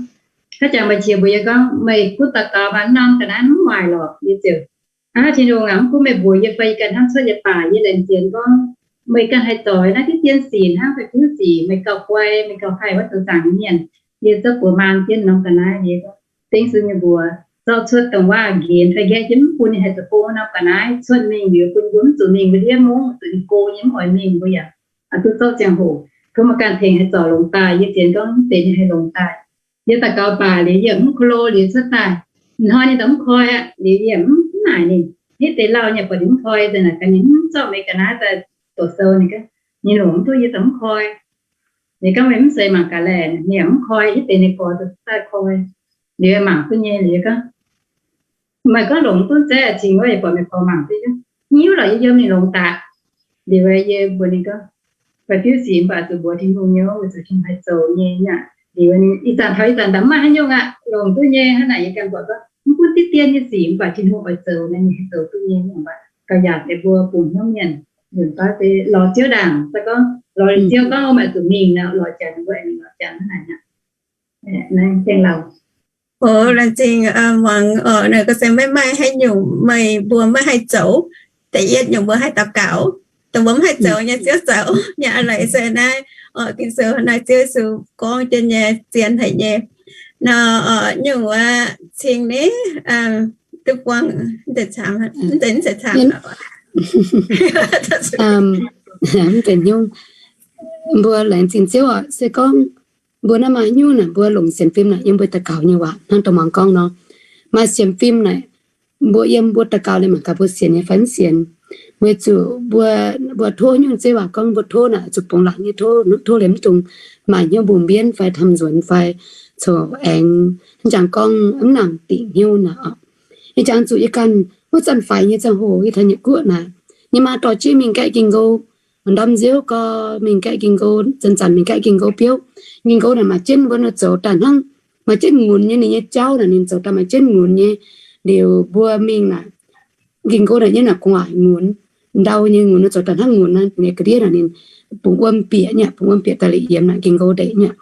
Haaix jangx maaih qiex mbuox yie gorngv, meih gunv daux gaux mv norm ga'naaiv mv waaic lorqc. Yie ziouc, aav, Tin-Hungh aac, mv gunv meih mbuox yie fai, yie ganh hnamv cuotv yie baac yie laengz zingh gorngv, meih ganh haih zoux naaiv diqv dien sic hnangv, fai diuv sic meih gauh guai, meih gauh haih wuov zoux zaangc mienh. Yie zorqv buoz maan jienv norm ga'naaiv, yie dengv sun nyei mbuox zorqv cuotv dongh waac nqenx fai nqaeqv jienv mv bun ninh haih zoux gong wuov norm ga'naaiv cuotv mingh liuz bun mbuo mv zuqc mingh, mbuo ndiev mungv zuqc ninh go nyei mv oix mingh, mbuo yaac aa duqv zorqv ziangh hoc tov meih ganh tengx haih zorc longx daaih. Yie zienx gorngv mv zeiz ninh haih longx daaih. Yie daux gaux baac liuz yie mv ko lo liuz cuotv daaih. Hnoi ninh daaih mv koi aqv, liuz yie mv naaic ninh. Hitv deix lauh nyei buatc ninh mv koi, nzengc naaic gaax ninh mv zorqv meih ga'naaiv daaih doqc sou, ninh longc mv duqv yie daaih mv koi. Ninh gorngv meih mv seix mangc gaax laeh, ninh yaac mv koi. Hitv deix ninh gorx daaih koi, liuz mangc duqv nyei. Liuz yie gorngv, maaih gorngv longc mv duqv zeiv, cingx wuov yie buatc meih gorx mangc duqv, hiuv lorqc yie yiem ninh longx daaih. Liuz yie mbuox ninh gorngv, fai fiuv sic mv baac zuqc mbuox Tin-Hungh nyei, weic zuqc Tin-Hungh haih zoux nyei aqv. Liuz ih zanc taux ih zanc daaih mv maaih haaix nyungc aqv, longc duqv nyei. Hnangv naaic yie ganh buatc gorngv mv gunv diqv dien nyei sic mv baac Tin-Hungh oix zoux naaic ninh haih zoux duqv nyei, mv baac gauh yaac deix mbuo bungx hnyouv mienh nzunc baav se lorz Ziouv ndaangc, se gorngv lorz Ziouv gorngv maaih zuqc mingh nor, lorz janx mbuo aengx mingh lorz janx hnangv naaic aqv. Naaiv gengh lauh. O, laengz zingh muangx oc. Naaiv ga'sie maiv maaih haaix nyungc meih mbuo maiv haih zoux. Da'yietv nyungc mbuo haih daux gaux, dongh mbuo mv haih zoux nyei Ziouv zoux nyei. Aa, laaix se naaiv oc, Ging-Sou naaiv Ziouv Yesu gorngv jienv nyei zien haic nyei. Nor nyungc wuov cing ni duqv buangh, mv zeiz caangx, mv zeiz caangx. Mv zeiz nyungc. Mbuo laengz zingh Ziouv oc, se gorngv mbuo naaiv maaih nyungc naaic mbuo longc sienx fim naaic yiem mbuo daux gaux nyei waac hnangv dongh muangx gorngv nor. Maaih sienx fim naaic mbuo yiem mbuo daux gaux liuz mangc gaax mbuo sienx nyei fai mv sienx. Weic zuqc mbuo, mbuo tov nyungc zeiv waac gorngv mbuo tov naaic zuqc bungx laangc nyei tov, tov liemh mv dungx maaih hnyouv mbungh mbienv fai ทำสวน fai coc aengx mv jangx gorngv mv nangc dingc hnyouv naaic oc. Ih jangx zuqc yie ganh wuov zanc faix nyei ziangh hoc yie taux Nyeic Guoqv naaic, yie maa dorh jienv mingh gaeqv Ging-Ngou, ndorm nziouv gorx mingh gaeqv Ging-Ngou, zanc-zanc mingh gaeqv Ging-Ngou biouv. Ging-Ngou naaic maaih jienv mbuo nor zoux daaih hnangv, maaih jienv ngunx nyei, ninh nyei jauv naaic ninh zoux daaih maaih jienv ngunx nyei. Liuz mbuo mingh naaic, Ging-Ngou naaic nyei naaic gu'nguaaic ngunx, ndau nyei ngunx nor zoux daaih hnangv ngunx naaic, ga'ndiev naaic ninh bungx wuom bieqc nyei, bungx wuom bieqc daaih liuz yiemx naaic Ging-Ngou ndeic nyei.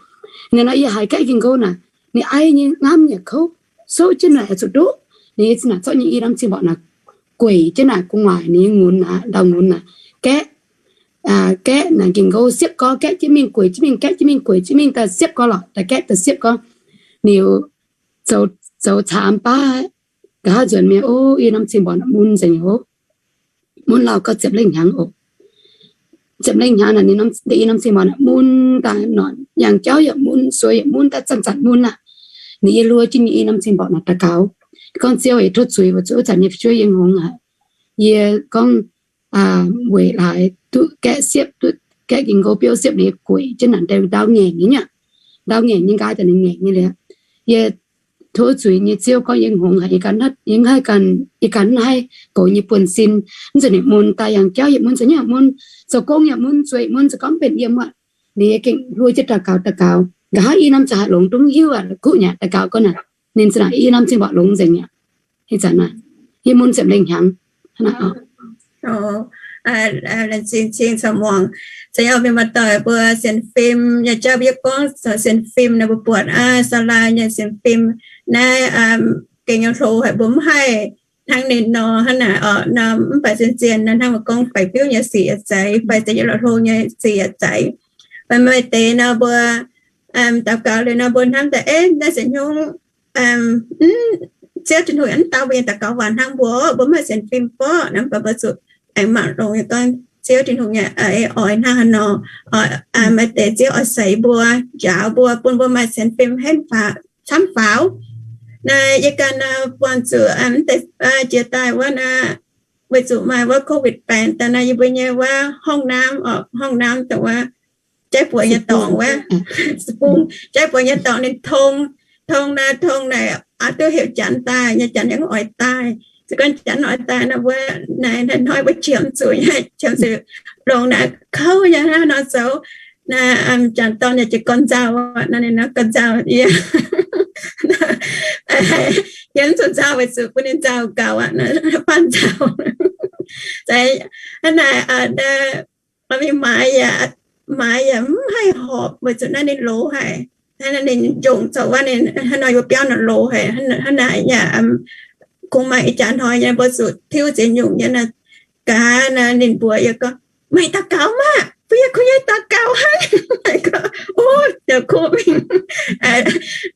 Ninh nor yie haiz gaeqv Ging-Ngou naaic, ninh aiv nyei ngamv yaac kouv, souv jienv naaic zuqc nduqv. Ninh yie zinh naaic zorqv nyei i norm cing-mborqc naaic gueic jienv naaic gu'nguaaic ninh nyei ngunx naaic, ndau ngunx naaic, gaeqv, gaeqv naaic Ging-Ngou siepv gorx, gaeqv jienv mingh gueic jienv mingh, gaeqv jienv mingh gueic jienv mingh daaih siepv gorx lorqc, daaih gaeqv daaih siepv gorx. Liuz zoux caamx baav, nqa'haav nzuonx mienh, o, i norm cing-mborqc naaic mun nzengc oc. Mun lauh gauh ziepc lengh hnyangx oc. Ziepc lengh hnyangx naaic ninh i norm cing-mborqc naaic mun daaih, norqc yangh jauv yaac mun, sueih yaac mun, daaih zanc-zanc mun aqv. Ninh yie luo jienv nyei i norm cing-mborqc naaic daux gaux, gorngv, Ziouv, yie tov zuiz weic zuqc wuov zanc nyei fu'jueiv yiem hngongx haic. Yie gorngv weic laaix duqv gaeqv siepv, duqv gaeqv Ging-Ngou biouv siepv, ninh yie gueic jienv naaic ndau ngaengc nyei, ndau ngaengc nyei, nqaai daaih ninh ngaengc nyei liuz, yie tov zuiz nyei Ziouv gorngv yiem hngongx haic, yie ganh, yie ganh mv haih goux nyei buonv-sin. Mv zuqc ninh mun daaih yangh jauv yaac mun, zoux nyungc yaac mun, zoux gong yaac mun, zueiz mun, zoux gorngv mv benx yiem aqv. Ninh yie gengh hluo jienv daux gaux, daux gaux, nqa'haav i norm ziangh haaix longx dongh mv hiuv aqv, kuv nyei daux gaux gorngv naaic, ninh za'naaic i norm cing-mborqc longx nzengc aqv. Ih zanc naaic yie mun ziepc lengh hnyangx. Laengz zingh cing caux muangx. Za'gengh mienh muoz-doic mbuo sienx fim nyei jauv, yie gorngv caux sienx fim naaiv, mbuo buatc aa, Saalaa nyei sienx fim naaiv gengh nyei hlo haic, mbuo mv haih hnangv ninh nor hnangv naaic oc. Nor mv baac zien-zien nor hnangv mbuo gorngv faix-fiuv nyei siec za'eix, fai za'gengh la'hlo nyei siec za'eix, fai maaih deix nor mbuo daux gaux liuz nor mbuo hnamv daaih, eh, naaiv se hnyouv Ziouv Tin-Hungh mv dau mbuo nyei daux gaux waac hnangv mbuo, mbuo mv haih sienx fim borqv nor, mv baac mbuo zuqc aengx mangc longx nyei gorngv Ziouv Tin-Hungh nyei oix hnangv haaix nor. Maaih deix Ziouv oix seix mbuo, njaaux mbuo, bun mbuo maaih sienx fim henv faaux, camv faaux. Naaiv yie ganh buangh zuqc mv deix jiex daaih wuov naaiv, weic zuqc maaih wuov COVID baengx daaih naaiv, yie mbuo nyei wuov ห้องน้ำ oc, ห้องน้ำ dongh wuov jaiv buoz nyei dorngx wuov, bung jaiv buoz nyei dorngx ninh tong, tong naaiv, tong naaic, aa, duqv heuc janx daaih nyei, janx yaac mv oix daaih. Se gorngv janx oix daaih nor, mbuo naaiv hnoi-hnoi mbuo qiemx zuqc, qiemx zuqc longx naaic, kouv nyei hnangv nor zoux. Naaiv janx dorn yaac jiez gorn nzauh nor, ninh nor gorn nzauh yie, yie mv zuqc nzauh weic zuqc bun ninh nzauh gaux aqv, faanh nzauh. Hnangv naaic, mingh maaiz yaac, maaiz yaac mv haih horpc weic zuqc naaiv ninh loz haic. Hnangv naaic ninh njongc zoux wuov, ninh hnangv nor yie mbuo biauv nor loz haic. Hnangv naaic yaac kungx maaih ih jaax hnoi nyei mbuo zuqc tiuv ziex nyungc nyei nor, gaax naaic ninh mbuox yie gorngv, meih daux gaux maah? Bun yie kuv nyei daux gaux hnangv. Gorngv, o, yaac kuv mingh.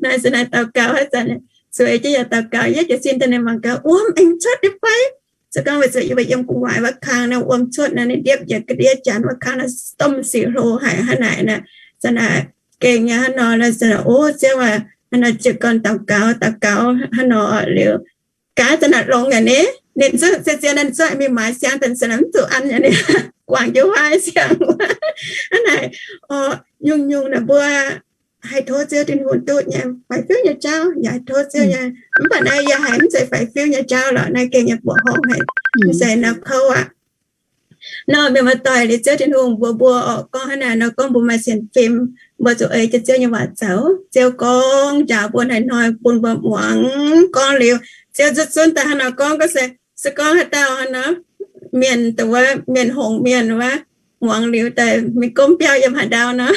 Naaiv se naaiv daux gaux haaix zanc, zueiz jienv yaac daux gaux, yietv jiez sin daaih ninh mangc gaax wuom aengx cuotv nyei fai. Se gorngv weic zuqc yie mbuo yiem gu'nguaaic wuov kang naaiv wuom cuotv naaiv, ninh ndiepv njiec ga'ndiev janx wuov kang naaiv, domh sic hlo haic hnangv naaic naaic. Zanc naaic gengh nyei hnangv nor, zanc naaic, o, Ziouv aac, hnangv nor jiez gorn daux gaux, daux gaux hnangv nor liuz, gaax zanc naaic longx yaac ni, ninh zungv zien-zien ninh zungv mingh maaiz siang, daaih zanc naaic mv zuqc an yaac ni, guangc jienv huaai siang. Hnangv naaic, o, nyungc-nyungc naaic mbuo haih tov Ziouv Tin-Hungh duqv nyei faix-fiuv nyei jauv, yaac haih tov Ziouv nyei. Mv baac naaiv yie haiz mv zeiz faix-fiuv nyei jauv lorqc, naaiv gengh nyei buoqc horngh haic, mv zeiz naaiv kouv aqv. Nor mienh muoz-doic, liuz Ziouv Tin-Hungh mbuox mbuo oc, gorngv hnangv naaic nor, gorngv mbuo maaih sienx fim, mbuo zuqc ei jienv Ziouv nyei waac zoux. Ziouv gorngv njaaux mbuo hnoi-hnoi bun mbuo muangx gorngv liuz, Ziouv nzutv zunv daaih hnangv nor gorngv, gorngv se, se gorngv haaix dauh hnangv nor, mienh dongh wuov mienh hngongx mienh wuov, muangx liuz daaih mingh gomv biauv yiem haaix ndau nor,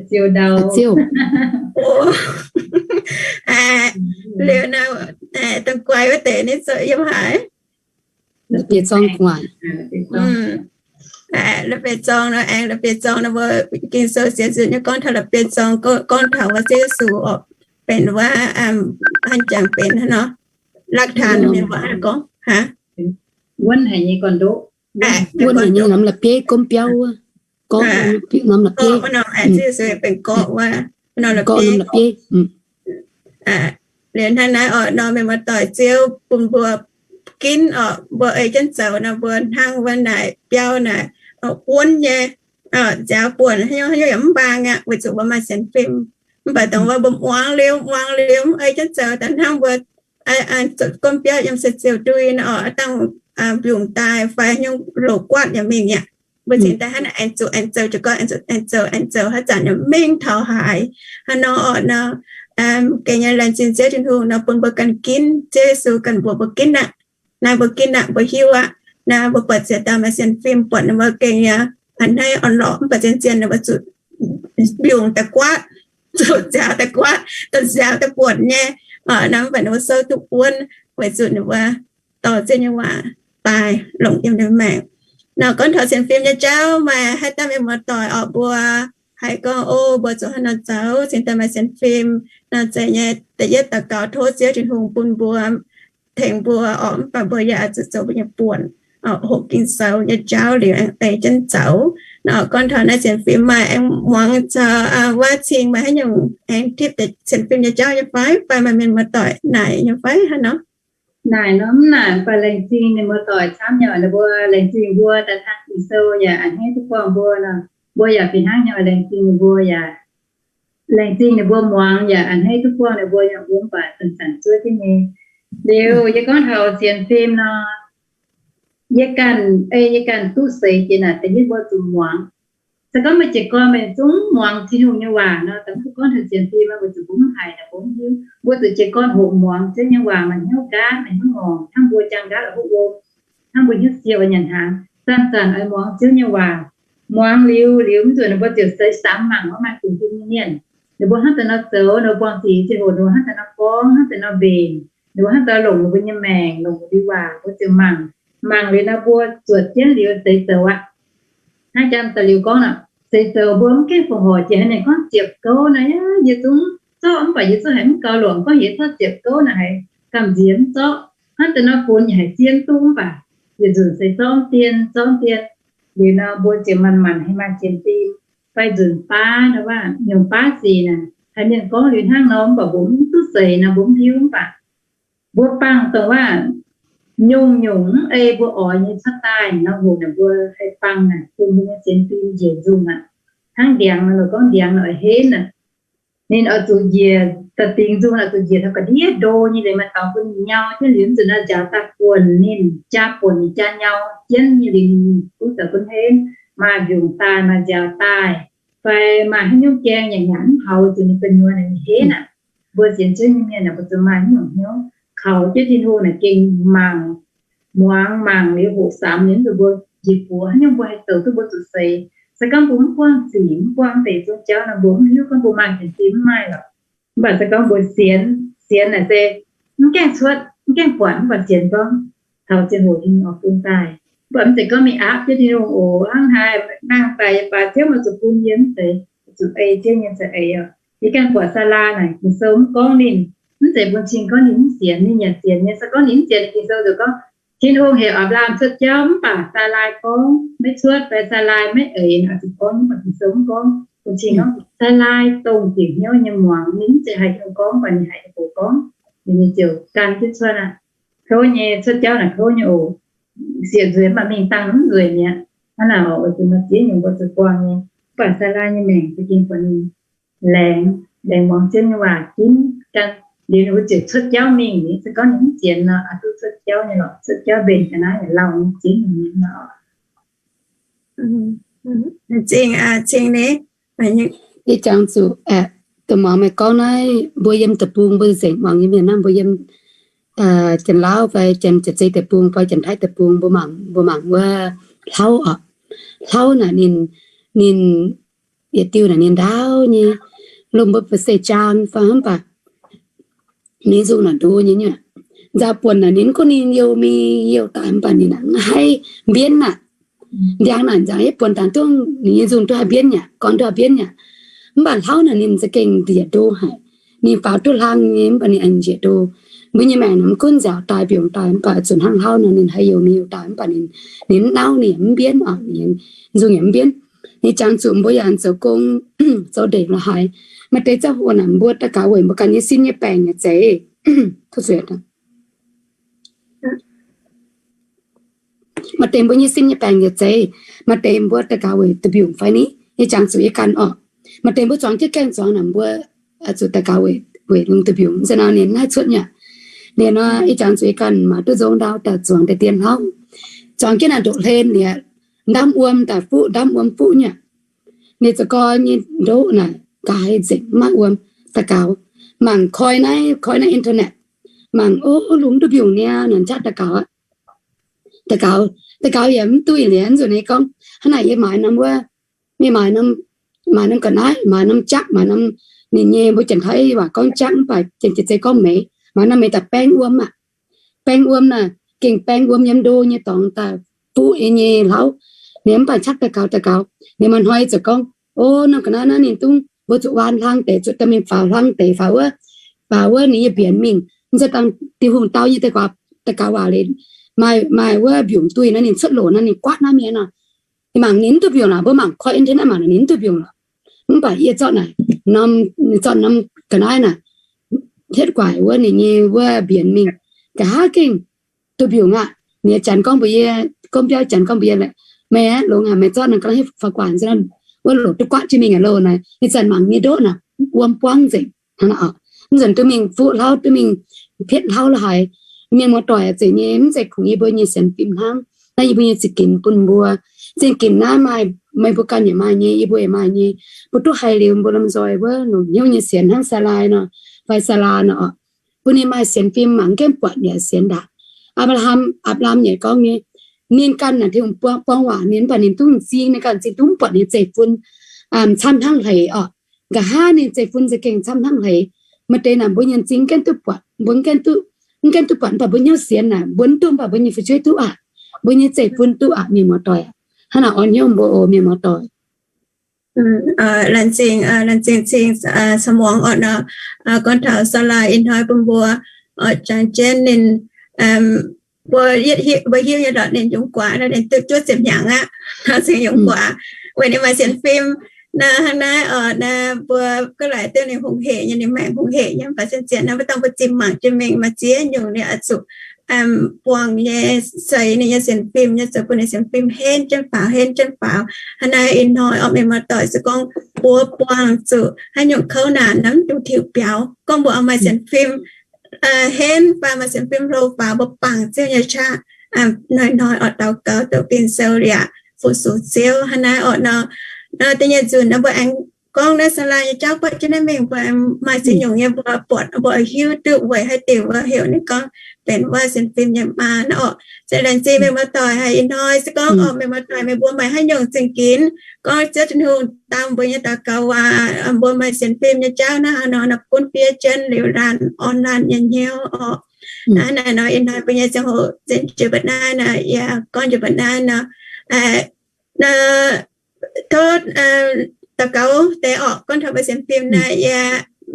Ziouv, liuz nor, dongh guaix wuov deix ninh zoux yiem haaix? La'bieiv zorng gu'nguaaic. La'bieiv zorng nor, aengx la'bieiv zorng nor, mbuo Ging-Sou sienx nzunc nyei gorngv taux la'bieiv zorng, gorngv taux wuov Ziouv Yesu oc, benx wuov, hnangv jangx benx hnangv nor, หลักฐาน mienh waac gorngv, wuonv haic nyei gorn-ndoqv, wuonv haic nyei norm la'bieiv gomv biauv wuov, gorngv norm la'bieiv, Ziouv Yesu benx gorqv wuov, gorqv norm la'bieiv. Liuz hnangv naaiv oc, nor mienh muoz-doic, Ziouv bun mbuo ginv oc, mbuo ei jienv zoux nor, mbuo hnangv wuov naaic biauv naaic, wuonv nyei, nziaaux buonc, haaix nyungc yaac mv mbaang aqv, weic zuqc mbuo maaih sienx fim. Mv baac dongh wuov mbuo muangx liuz, muangx liuz, ei jienv zoux daaih hnangv mbuo gomv biauv yiem se ziouc ndui nor, dangh mbiungc daaih fai haaix nyungc loz-guaatv yaac mingh aqv. Mbuo cingx daaih hnangv naaic aengx zuqc aengx zoux jiez gorn, aengx zuqc aengx zoux, aengx zoux haaix zanc yaac mingh taux haaix. Hnangv nor oc nor, gengh nyei laengz zingh Ziouv Tin-Hungh nor bun mbuo ganh ginv, Ziouv Yesu ganh mbuox mbuo ginv aqv. Naaiv mbuo ginv aqv, mbuo hiuv aqv. Naaiv mbuo buatc ziex dauh maaih sienx fim, buatc ninh mbuo gengh nyei a'hneiv orn-lorqc, mv baac zien zien ninh mbuo zuqc mbiungc daaih guaatv, zuqc nziaaux daaih guaatv, daaih nziaaux daaih buonc nyei. Nor mv baac ninh mbuo souv duqv wuonv weic zuqc ninh mbuo dorh Ziouv nyei waac daaih longc yiem ninh maengc. Nor gorngv taux sienx fim nyei jauv, maaih haaix dauh mienh muoz-doic oc mbuo haiz gorngv, o, mbuo zuqc hnangv nor zoux cingx daaih maaih sienx fim nor, zeiz nyei da'yietv daux gaux tov Ziouv Tin-Hungh bun mbuo, tengx mbuo oc, mv baac mbuo yaac zuqc zoux mbuo nyei buonc, hoqc Ging-Sou nyei jauv liuz aengx ei jienv zoux. Nor gorngv taux naaiv sienx fim maaih aengx muangx caux waav cing maaih haaix nyungc aengx tipv deix sienx fim nyei jauv nyei fai? Fai maaih mienh muoz-doic naaic nyei fai hnangv nor? Naaic nor mv naaic, mv baac laengz zingh ninh muoz-doic camv nyei oc. Ninh mbuo laengz zingh mbuo daaih hnangv Ging-Sou yaac a'hneiv duqv buangh mbuo nor, mbuo yaac fih hnangv nyei oc, laengz zingh ninh mbuo yaac laengz zingh ninh mbuo muangx yaac a'hneiv duqv buangh ninh mbuo nyei, mv baac zanc-zanc zuov jienv nyei. Liuz yie gorngv taux sienx fim nor, yie ganh ei yie ganh duqv seix jiex naaic da'yietv mbuo zuqc muangx. Se gorngv meih jiez gorn meih zungv muangx Tin-Hungh nyei waac nor, da'yietv mbuo gorngv taux sienx fim, mbuo zuqc mbuo mv haiz naaic mbuo mv hiuv. Mbuo zuqc jiez gorn hoqc muangx Ziouv nyei waac, maaih hnyouv nqaatv, maaih hnyouv ngorc, hnangv mbuo jaang nqaatv oix huv wuom, hnangv mbuo hnyouv sie oix nyanc hnaangx. Zanc-zanc oix muangx Ziouv nyei waac. Muangx liuz, liuz mv nzunc ninh mbuo ziouc seix samx mangc wuov maaih fungx fim nyei mienh, ninh mbuo hnangv daaih nor zoux, ninh mbuo buangh sic ziangh hoc ninh mbuo hnangv daaih nor gorngv, hnangv daaih nor mbenc, ninh mbuo hnangv daaih longc ninh mbuo nyei maengc, longc ninh mbuo nyei waac, mbuo ziouc mangc. Mangc liuz nor mbuo zuotc jienv liuz seix zoux aqv. Hnangv janx da'liuz gorngv nor, seix zoux mbuo mv gaengh fongc horc jiex haaix nyungc, gorngv ziepc gouv nor, yie zungv zorqv mv baac yie zungv haiz mv gaux longc, gorngv yie zorqv ziepc gouv nor haiz gamh nziex mv zorqv. Hnangv daaih nor funx yaac haiz zien duqv mv baac yietc nzunc se zorqv dien, zorqv dien. Liuz nor mbuo ziouc manc-manc haaix maaih sienx fim, fai nzunc baav nor, nyungc baav sic naaic haiz mienh gorngv liuz hnangv nor, mv baac mbuo mv duqv seix nor mbuo mv hiuv. Mv baac mbuo bangc dongh waac nyungc-nyungc mv ei mbuo oix nyei cuotv daaih nor, hoc naaic mbuo haih bangc naaic bun mbuo nyei sienx fim njiec nzungh aqv. Hnangv ndiangx nor, gorngv ndiangx nor oix henv aqv. Ninh oix zuqc njiec da'dingx nzungh, oix zuqc njiec taux ga'ndiev ndo nyei liuz maaih dorngx bun ninh nyau jienv liuz, mv zuqc naaiv nziaaux daaih buonc ninh, jaa buonc ninh jaa nyau jienv nyei liuz, ninh duqv zoux gunv henv, maaih mbiungc daaih, maaih nziaaux daaih, fai maaih haaix nyungc gaeng yaac nyanc mv hauz, zuqc ninh gu'nyuoz naaic ninh henv aqv. Mbuo sienx Ziouv nyei mienh naaic mbuo zuqc maaih haaix nyungc hnyouv kaux jienv Tin-Hungh naaic gengh mangc, muangx mangc liuz hoqc samx liuz, mv zuqc mbuo njiec buoz haaix nyungc mbuo haih zoux duqv mbuo zuqc seix. Se gorngv mbuo mv buangh sic, mv buangh deix zuqc jauv nor, mbuo mv hiuv gorngv mbuo maaih sienx fim mv maaih lorqc. Mv baac se gorngv mbuo sienx, sienx naaic se mv gaengh cuotv, mv gaengh buatc, mv baac sienx gorngv taux ziangh hoc Tin-Hungh oix bun daaih. Mv baac mv zeiz gorngv mingh aapv jienv Tin-Hungh oc, hnangv haaix nangh daaih yie baac Ziouv maiv zuqc bun yie, mv zeiz, zuqc ei Ziouv nyei za'eix oc. Yie ganh buatc Saalaa naaic, Ging-Sou mv gorngv ninh, mv zeiz bun cing gorngv ninh mv sienx, ninh yaac sienx nyei. Se gorngv ninh mv sienx, Ging-Sou ziouc gorngv, Tin-Hungh heuc Apc^laam cuotv jauv, mv baac Saalaa gorngv maiv cuotv, fai Saalaa maiv eix, oix zuqc gorngv. Mv baac Ging-Sou mv gorngv, bun cing gorngv Saalaa dongh ziepc hnyouv nyei muangx, ninh mv zeiz haiz Tin-Hungh gorngv, mv baac ninh haiz ninh oc gorngv, ninh nyei ziouc gan jienv cuotv aqv. Kouv nyei, cuotv jauv naaic kouv nyei oc. Siec nzueic mv baac mingh dangh mv nzueic mi'aqv. Hnangv naaic oix zuqc maaih ziex nyungc mbuo zuqc buangh nyei. Mv baac Saalaa nyei maengc za'gengh buatc ninh laengz, laengz muangx Ziouv nyei waac ginv gan, liuz ninh mbuo ziouc cuotv jauv mingh. Ninh se gorngv ninh mv sienx nor, oix duqv cuotv jauv nyei lorqc, cuotv jauv mbenc ga'naaiv yaac lauh nyei ziex nyungc mienh nor. Zingh, zingh ni, yie jangx zuqc aeqv, dongh muangx meih gorngv naaiv, mbuo yiem deic-bung mbuo nzengc muangx nyei mienh naaiv, mbuo yiem Janx-Lauv fai Janx-Zeiz deic-bung fai Janx-Taiv deic-bung, mbuo mangc, mbuo mangc wuov hlauv oc. Hlauv naaic ninh, ninh yietc diuh naaic ninh ndaauv nyei, lomh mbuo ba'seix jaang fai hnangv baac ninh nzungh naaic ndo nyei nyuoqc. Nzauh buonc naaic ninh gunv ninh youh mingh youh daaih mv baac ninh naaic mv haih mbienv aqv. Ndiangx naaic nzauh yietc buonc dangx duqv ninh nyei nzungh duqv haih mbienv yaac gorn duqv haih mbienv yaac. Mv baac hlauv naaic ninh za'gengh ndiev ndo haic. Ninh faaux duqv hlang nyei mv baac ninh aengx njiec ndo. Mbuo nyei maengc naaic mv gunv nziaaux daaih mbiungc daaih mv baac zuqc hnangv hlauv nor ninh haih youh mingh youh daaih mv baac ninh, ninh mv nauv ninh yaac mv mbienv oc, ninh nzungh yaac mv mbienv. Ninh jangx zuqc mbuo yaac zoux gong zoux ndeic la'haaix, maaih deix ziangh hoc naaic mbuo daux gaux weic mbuo ganh nyei sin nyei baengc yaac zeiz. Tov zuiz. Maaih deix mbuo nyei sin nyei baengc yietc zeiz, maaih deix mbuo daux gaux weic duih mbiungc fai ni, yie jangx zuqc yie ganh orqc. Maaih deix mbuo zuangx jienv gaengh zuangx naaic mbuo zuqc daux gaux weic, weic lungh duih mbiungc. Nzunc naaiv ninh haih cuotv nyei. Ninh nor yie jangx zuqc yie ganh maaih duqv nzong ndau daaih zuangx deix dien hlauv. Zuangx jienv naaic ndoqc hlen liuz, ndamv wuom daaih fuqv, ndamv wuom fuqv nyei. Ninh za'gengh nyei ndoqv naaic nqa'haav nzengc, maiv wuom. Daux gaux, mangc koi naaiv, koi naaiv internet, mangc, o, lungh duih mbiungc niaa, naaic qaqv daux gaux aqv. Daux gaux, daux gaux yaac mv duih liuz nzunc ninh gorngv, hnangv naaic yie maaiz norm wuov, mienh maaiz norm, maaiz norm ga'naaiv, maaiz norm jaqv, maaiz norm, ninh nyei mbuo Janx-Taiv waac gorngv jaqv mv baac Janx-Taiv gorngv meix, maaiz norm meix daaih baeng wuom aqv. Baeng wuom naaic, gengh baeng wuom yiem ndo nyei dorngx daaih fuqv yie nyei hlauv. Ninh mv baac qaqv daux gaux, daux gaux, ninh maaih hnoi ziouc gorngv, o, norm ga'naaiv naaiv ninh dungv mbuo zuqc waan hlang deix, zuqc dorh mingh faaux hlang deix, faaux wuov, faaux wuov ninh nyei mbienx mingh. Mv zeiz dangh Tin-Hungh dau nyei deix daux gaux waac liuz, maaih, maaih wuov mbiungc duih naaiv ninh cuotv loc naaiv ninh guaatv naaiv mienh nor. Mangc ninh mv duih mbiungc lorqc, mbuo mangc koi internet mangc ninh mv duih mbiungc lorqc. Mv baac yie zorqv naaic, norm, zorqv norm ga'naaiv naaic hietv guaic wuov ninh nyei wuov mbienx mingh, nqa'haav gengh duih mbiungc aqv. Ninh nyei janx gorngv mbuox yie, gomv biauv janx gorngv mbuox yie, meih aeqv, longx haic, meih zorqv naaiv ga'naaiv hietv faaux guaic nzengc, wuov loc duqv guaatv jienv mingh loh naaic. Ih zanc mangc nyei ndoqv naaic wuom buangv nzengc hnangv naaic. Mv nzunc duqv mingh fuqv hlauv, duqv mingh pietv hlauv la'haaix. Mienh muoz-doic aac, zeiz nyei, mv zeiz kungx yie mbuo nyei sienx fim hnangv. Naaiv yie mbuo nyei za'gengh bun mbuo, za'gengh naaiv maaih, meih mbuo ganh yaac maaih nyei, yie mbuo yaac maaih nyei. Mbuo duqv haiz liuz mbuo lomh nzoih wuov longc hnyouv nyei sienx hnangv Saalai nor, fai Saalaa nor orqc, bun ninh maaih sienx fim mangc mv gaengh buatc yaac sienx ndaangc. Apc^laa^ham, Apc^laa^ham nyei gorngv nyei, ninh ganh naaic Tin-Hungh buang, buang waac ninh, mv baac ninh duqv m'zing, ninh ganh m'zing duqv mv buatc ninh zeiv-fun camv hnangv hleix orqc. Nqa'haav ninh zeiv-fun za'gengh camv hnangv hleix. Maaih deix naaic mbuo nyei m'zing mv gaengh duqv buatc, mbuo mv gaengh duqv, mv gaengh duqv buatc, mv baac mbuo hnyouv sienx naaic, mbuo mv duqv, mv baac mbuo nyei fu'jueiv duqv aqv. Mbuo nyei zeiv-fun duqv aqv, mienh muoz-doic. Hnangv naaic orn hnyouv mbuo oc, mienh muoz-doic. Laengz zingh, laengz zingh cing, cin muangx orqc nor, gorngv taux Saalai ih hnoi bun mbuo oc, jangx jienv ninh, mbuo, mbuo hiuv nyei lorqc ninh yungz guaax nor, ninh duqv juov ziepc hnyangx aqv, nor cingx yungz guaax, weic ninh maaih sienx fim. Naaiv hnangv naaiv oc, naaiv mbuo ga'laic duqv ninh hungh hec nyei, ninh maengc hungh hec nyei, mv baac zien-zien naaiv mbuo dangh mbuo zimh mangc jienv mingh maaih ziex nyungc ninh oix zuqc buangh nyei, seix ninh nyei sienx fim nyei, zoux bun ninh sienx fim henv jienv faaux, henv jienv faaux. Hnangv naaiv ih hnoi orqc, mienh muoz-doic, se gorngv mbuo buangh zuqc haaix nyungc kouv naanc nor, mv dungx tiux biaux. Gorngv mbuo oix maaih sienx fim henv fai maaih sienx fim hlo faaux, mbuo bangc Ziouv nyei qaqv hnoi-hnoi oix daux gaux doqc Ging-Sou yaac fu-sux Ziouv. Hnangv naaiv orqc nor, da'nyeic nzunc nor mbuo aengx gorngv naaiv Saalai nyei jauv buatc jienv naaiv mingh, mbuo maaih ziex nyungc nyei mbuo buatc, mbuo hiuv duqv weic haaix diuc mbuo heuc ninh gorngv benx wuov sienx fim nyei maa nor orqc. Se laengz zingh mienh muoz-doic haic ih hnoi. Se gorngv orqc, mienh muoz-doic meih mbuo maaih haaix nyungc zingh ginx gorngv Ziouv Tin-Hungh dau mbuo nyei daux gaux waac, mbuo maaih sienx fim nyei jauv naaiv hnangv nor, gunv fiev jienv liuz laanh, orn laanh nyei hnyouv orqc. Naaiv nor ih hnoi mbuo nyei ziangh hoc nzengc jiex mba'naaiv nor, yaac gorngv jiex mba'naaiv nor, tov daux gaux deix orqc. Gorngv taux mbuo sienx fim naaiv, yie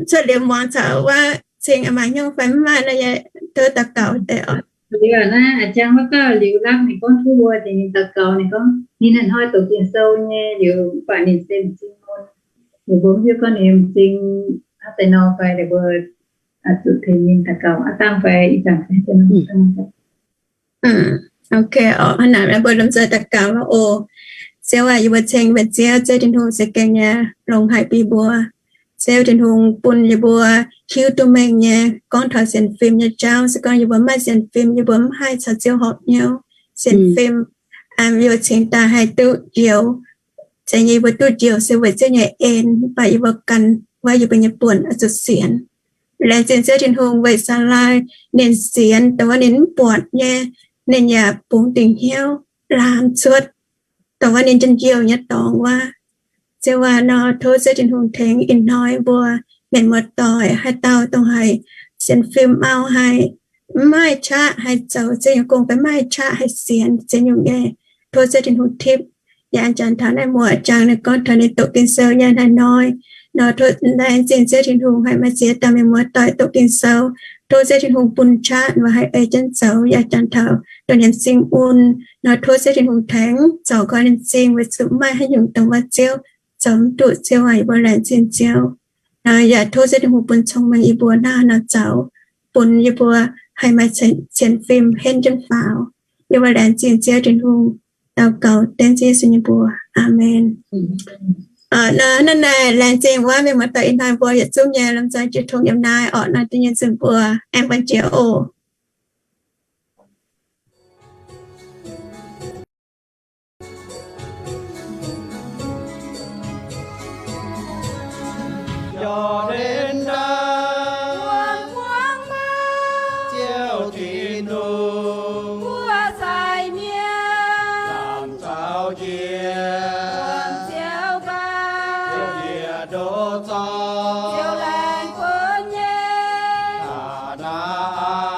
cuotv liuz muangx caux wuov cing maaih hnyouv fai mv maaih nor, yie tov daux gaux deix orqc. Liuz naaiv a'jang wuov gauh liuz lamh ninh gorngv tov mbuo deix ninh daux gaux, ninh gorngv ninh hnoi-hnoi doqc Ging-Sou nyei liuz, mv baac ninh se m'zing mun. Liuz mbuo mv hiuv gorngv ninh m'zing hnangv deix nor fai, liuz mbuo zuqc tengx ninh daux gaux aqv dangh fai ih zanc fai deix nor. Ok, hnangv naaic mbuo lomh nzoih daux gaux oc. Ziouv aac, yie mbuo ceng mbuo Ziouv, Ziouv Tin-Hungh se gengh nyei longx haic bun mbuo. Ziouv Tin-Hungh bun yie mbuo hiuv duqv mengh nyei gorngv taux sienx fim nyei jauv. Se gorngv yie mbuo mv maaih sienx fim, yie mbuo mv haih caux Ziouv horpc hnyouv. Sienx fim yie mbuo cingx daaih haih duqv njoux. Zeiz nyei yie mbuo duqv njoux se weic Ziouv nyei en, mv baac yie mbuo gan wuov yie mbuo nyei buonc oix zuqc sienx. Laengz zingh Ziouv Tin-Hungh weic Saalai ninh sienx dongh wuov ninh mv buatc nyei, ninh yaac bungx dingc hnyouv laamz cuotv dongh wuov ninh njien-youh nyei dorngx wuov. Ziouv aac, nor tov Ziouv Tin-Hungh tengx ih hnoi mbuo mienh muoz-doic haaix dauh dongh haiz sienx fim mau haic, mv maaih qaqv haih zoux Ziouv nyei gong fai mv maaih qaqv haih sienx ziex nyungc nyei, tov Ziouv Tin-Hungh tipv. Yaac janx taux naaiv muoz-jangx ninh gorngv taux ninh doqc Ging-Sou nyei hnoi-hnoi nor, tov laengz zingh Ziouv Tin-Hungh haih maaih ziex dauh mienh muoz-doic doqc Ging-Sou. Tov Ziouv Tin-Hungh bun qaqv mbuo haih ei jienv zoux. Yaac janx taux dongh ninh m'zing mun nor, tov Ziouv Tin-Hungh tengx zorc koi ninh m'zing weic zuqc mv maaih haaix nyungc dongh wuov Ziouv zoux mv duqv. Ziouv aac, yie mbuo laengz zingh Ziouv. Yaac tov Ziouv Tin-Hungh bun cong-mengh yie mbuo hnangv haaix nor zoux, bun yie mbuo haih maaih sienx fim henv jienv faaux. Yie mbuo laengz zingh Ziouv Tin-Hungh. Daux gaux dengv Ziouv Yesu nyei mbuox. Aamen. Naaiv, naaiv naaic laengz zingh wuov mienh muoz-doic ih hnoi mbuo yietc zungv nyei lomh nzoih jiu tong yiem naaiv orqc. Naaiv da'nyeic nzunc mbuo aengx buonv jiex oc. Yaac ndenv ndaangc, muangx maah, Ziouv Tin-Hungh, mbuo sai mienh, laangz zaux njiec, wuom Ziouv nqaang, Ziouv njiec ndoqv zorng, Ziouv laengz bun nyei, Kaa^naa^an,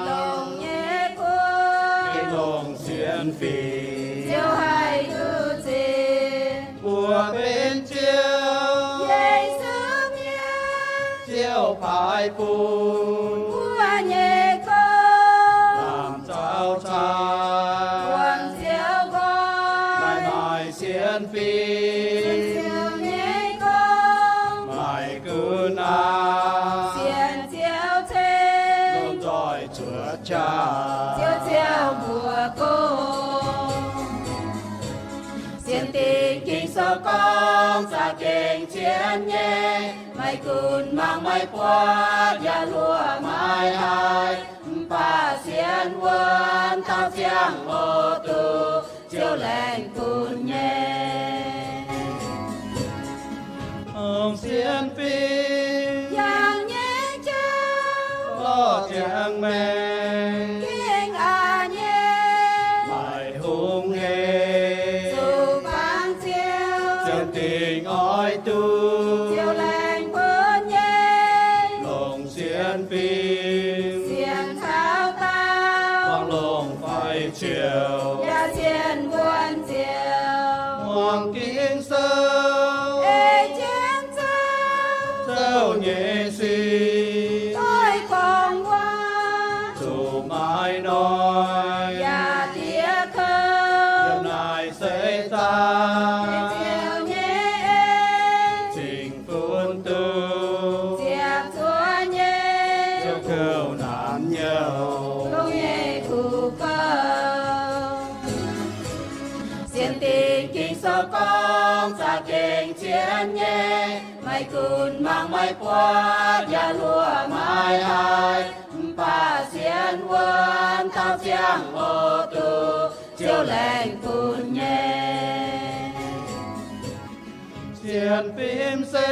longc nyei kuv, longc sienx fim, Ziouv haih duqv zipv. Mbuo benx Ziouv, Yesu mienh, Ziouv paaiv bun mbuo nyei gong, laangz zaux cai, wuom Ziouv nqoi, maaih sienx fim, Ziouv nyei gong, maaih gunv aqv, sienx Ziouv ceng, lomh nzoih cuotv qaqv, Ziouv ziouc mbuox gong. Sienx Dingc Ging-Sou gorngv, za'gengh cien nyei, maiv gunv mangc maiv buatc, yaac hluoqc maiv haih, mv baac sienx wuonv taux ziangh hoc duqv, Ziouv laengz bun nyei. Sienx fim yangh nyei jauv, lorz ziangx maengc gengh aqc nyei, maaih hungh hec zuqc bangc Ziouv, Ziouv dingc oix duqv, Ziouv laengz bun nyei. Longc sienx fim, sienx taux daauh, buangh longc fai ziouc, yaac sienx wuonv Ziouv. Muangx Ging-Sou, ei jienv Ziouv, Ziouv nyei sic, doix gorngv waac, zuqc maaih noic, yaac diex kouv, yiem naaic seix zaangc, Ziouv nyei en, cingx funx duqv, ziepc zuoqv nyei, Ziouv kouv naanc nyouh, longx nyei kuv kouv. Sienx Dingc Ging-Sou gorngv, za'gengh cien nyei, maiv gunv mangc maiv buatc, yaac hluoqc maiv haih, mv baac sienx wuonv taux ziangh hoc duqv, Ziouv laengz bun nyei. Sienx fim se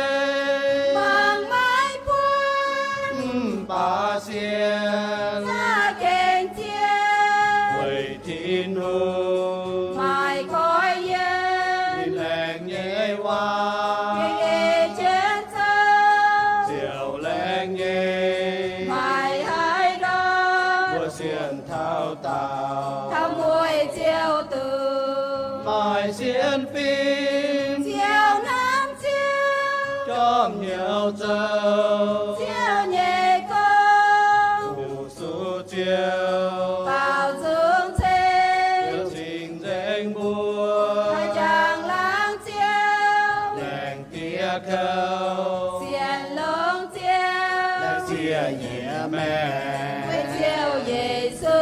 mangc maiv buatc, mv baac sienx za'gengh cien, weic Tin-Hungh maaih goiv yiem, ninh laengz nyei waac, gengh ei jienv Ziouv, Ziouv laengz nyei, maaih haaix ndorm mbuo sienx taux daauh, taux mueiz Ziouv duqv. Maaih sienx fim, Ziouv hnamv Ziouv, jorm hnyouv zoux Ziouv nyei gong, fu-sux Ziouv, baaux nzung cing, Ziouv cingx nzengc mbuo, haih jangx laangz Ziouv, laengz diex kouv, sienx longx Ziouv, laengz siev nyei maengc, weic Ziouv Yesu.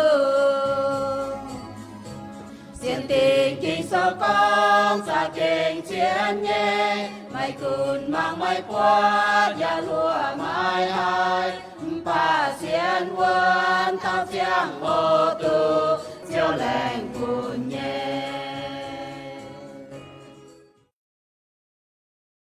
Sienx Dingc Ging-Sou gorngv, za'gengh cien nyei, maiv gunv mangc maiv buatc, yaac hluoqc maiv haih, mv baac sienx wuonv taux ziangh hoc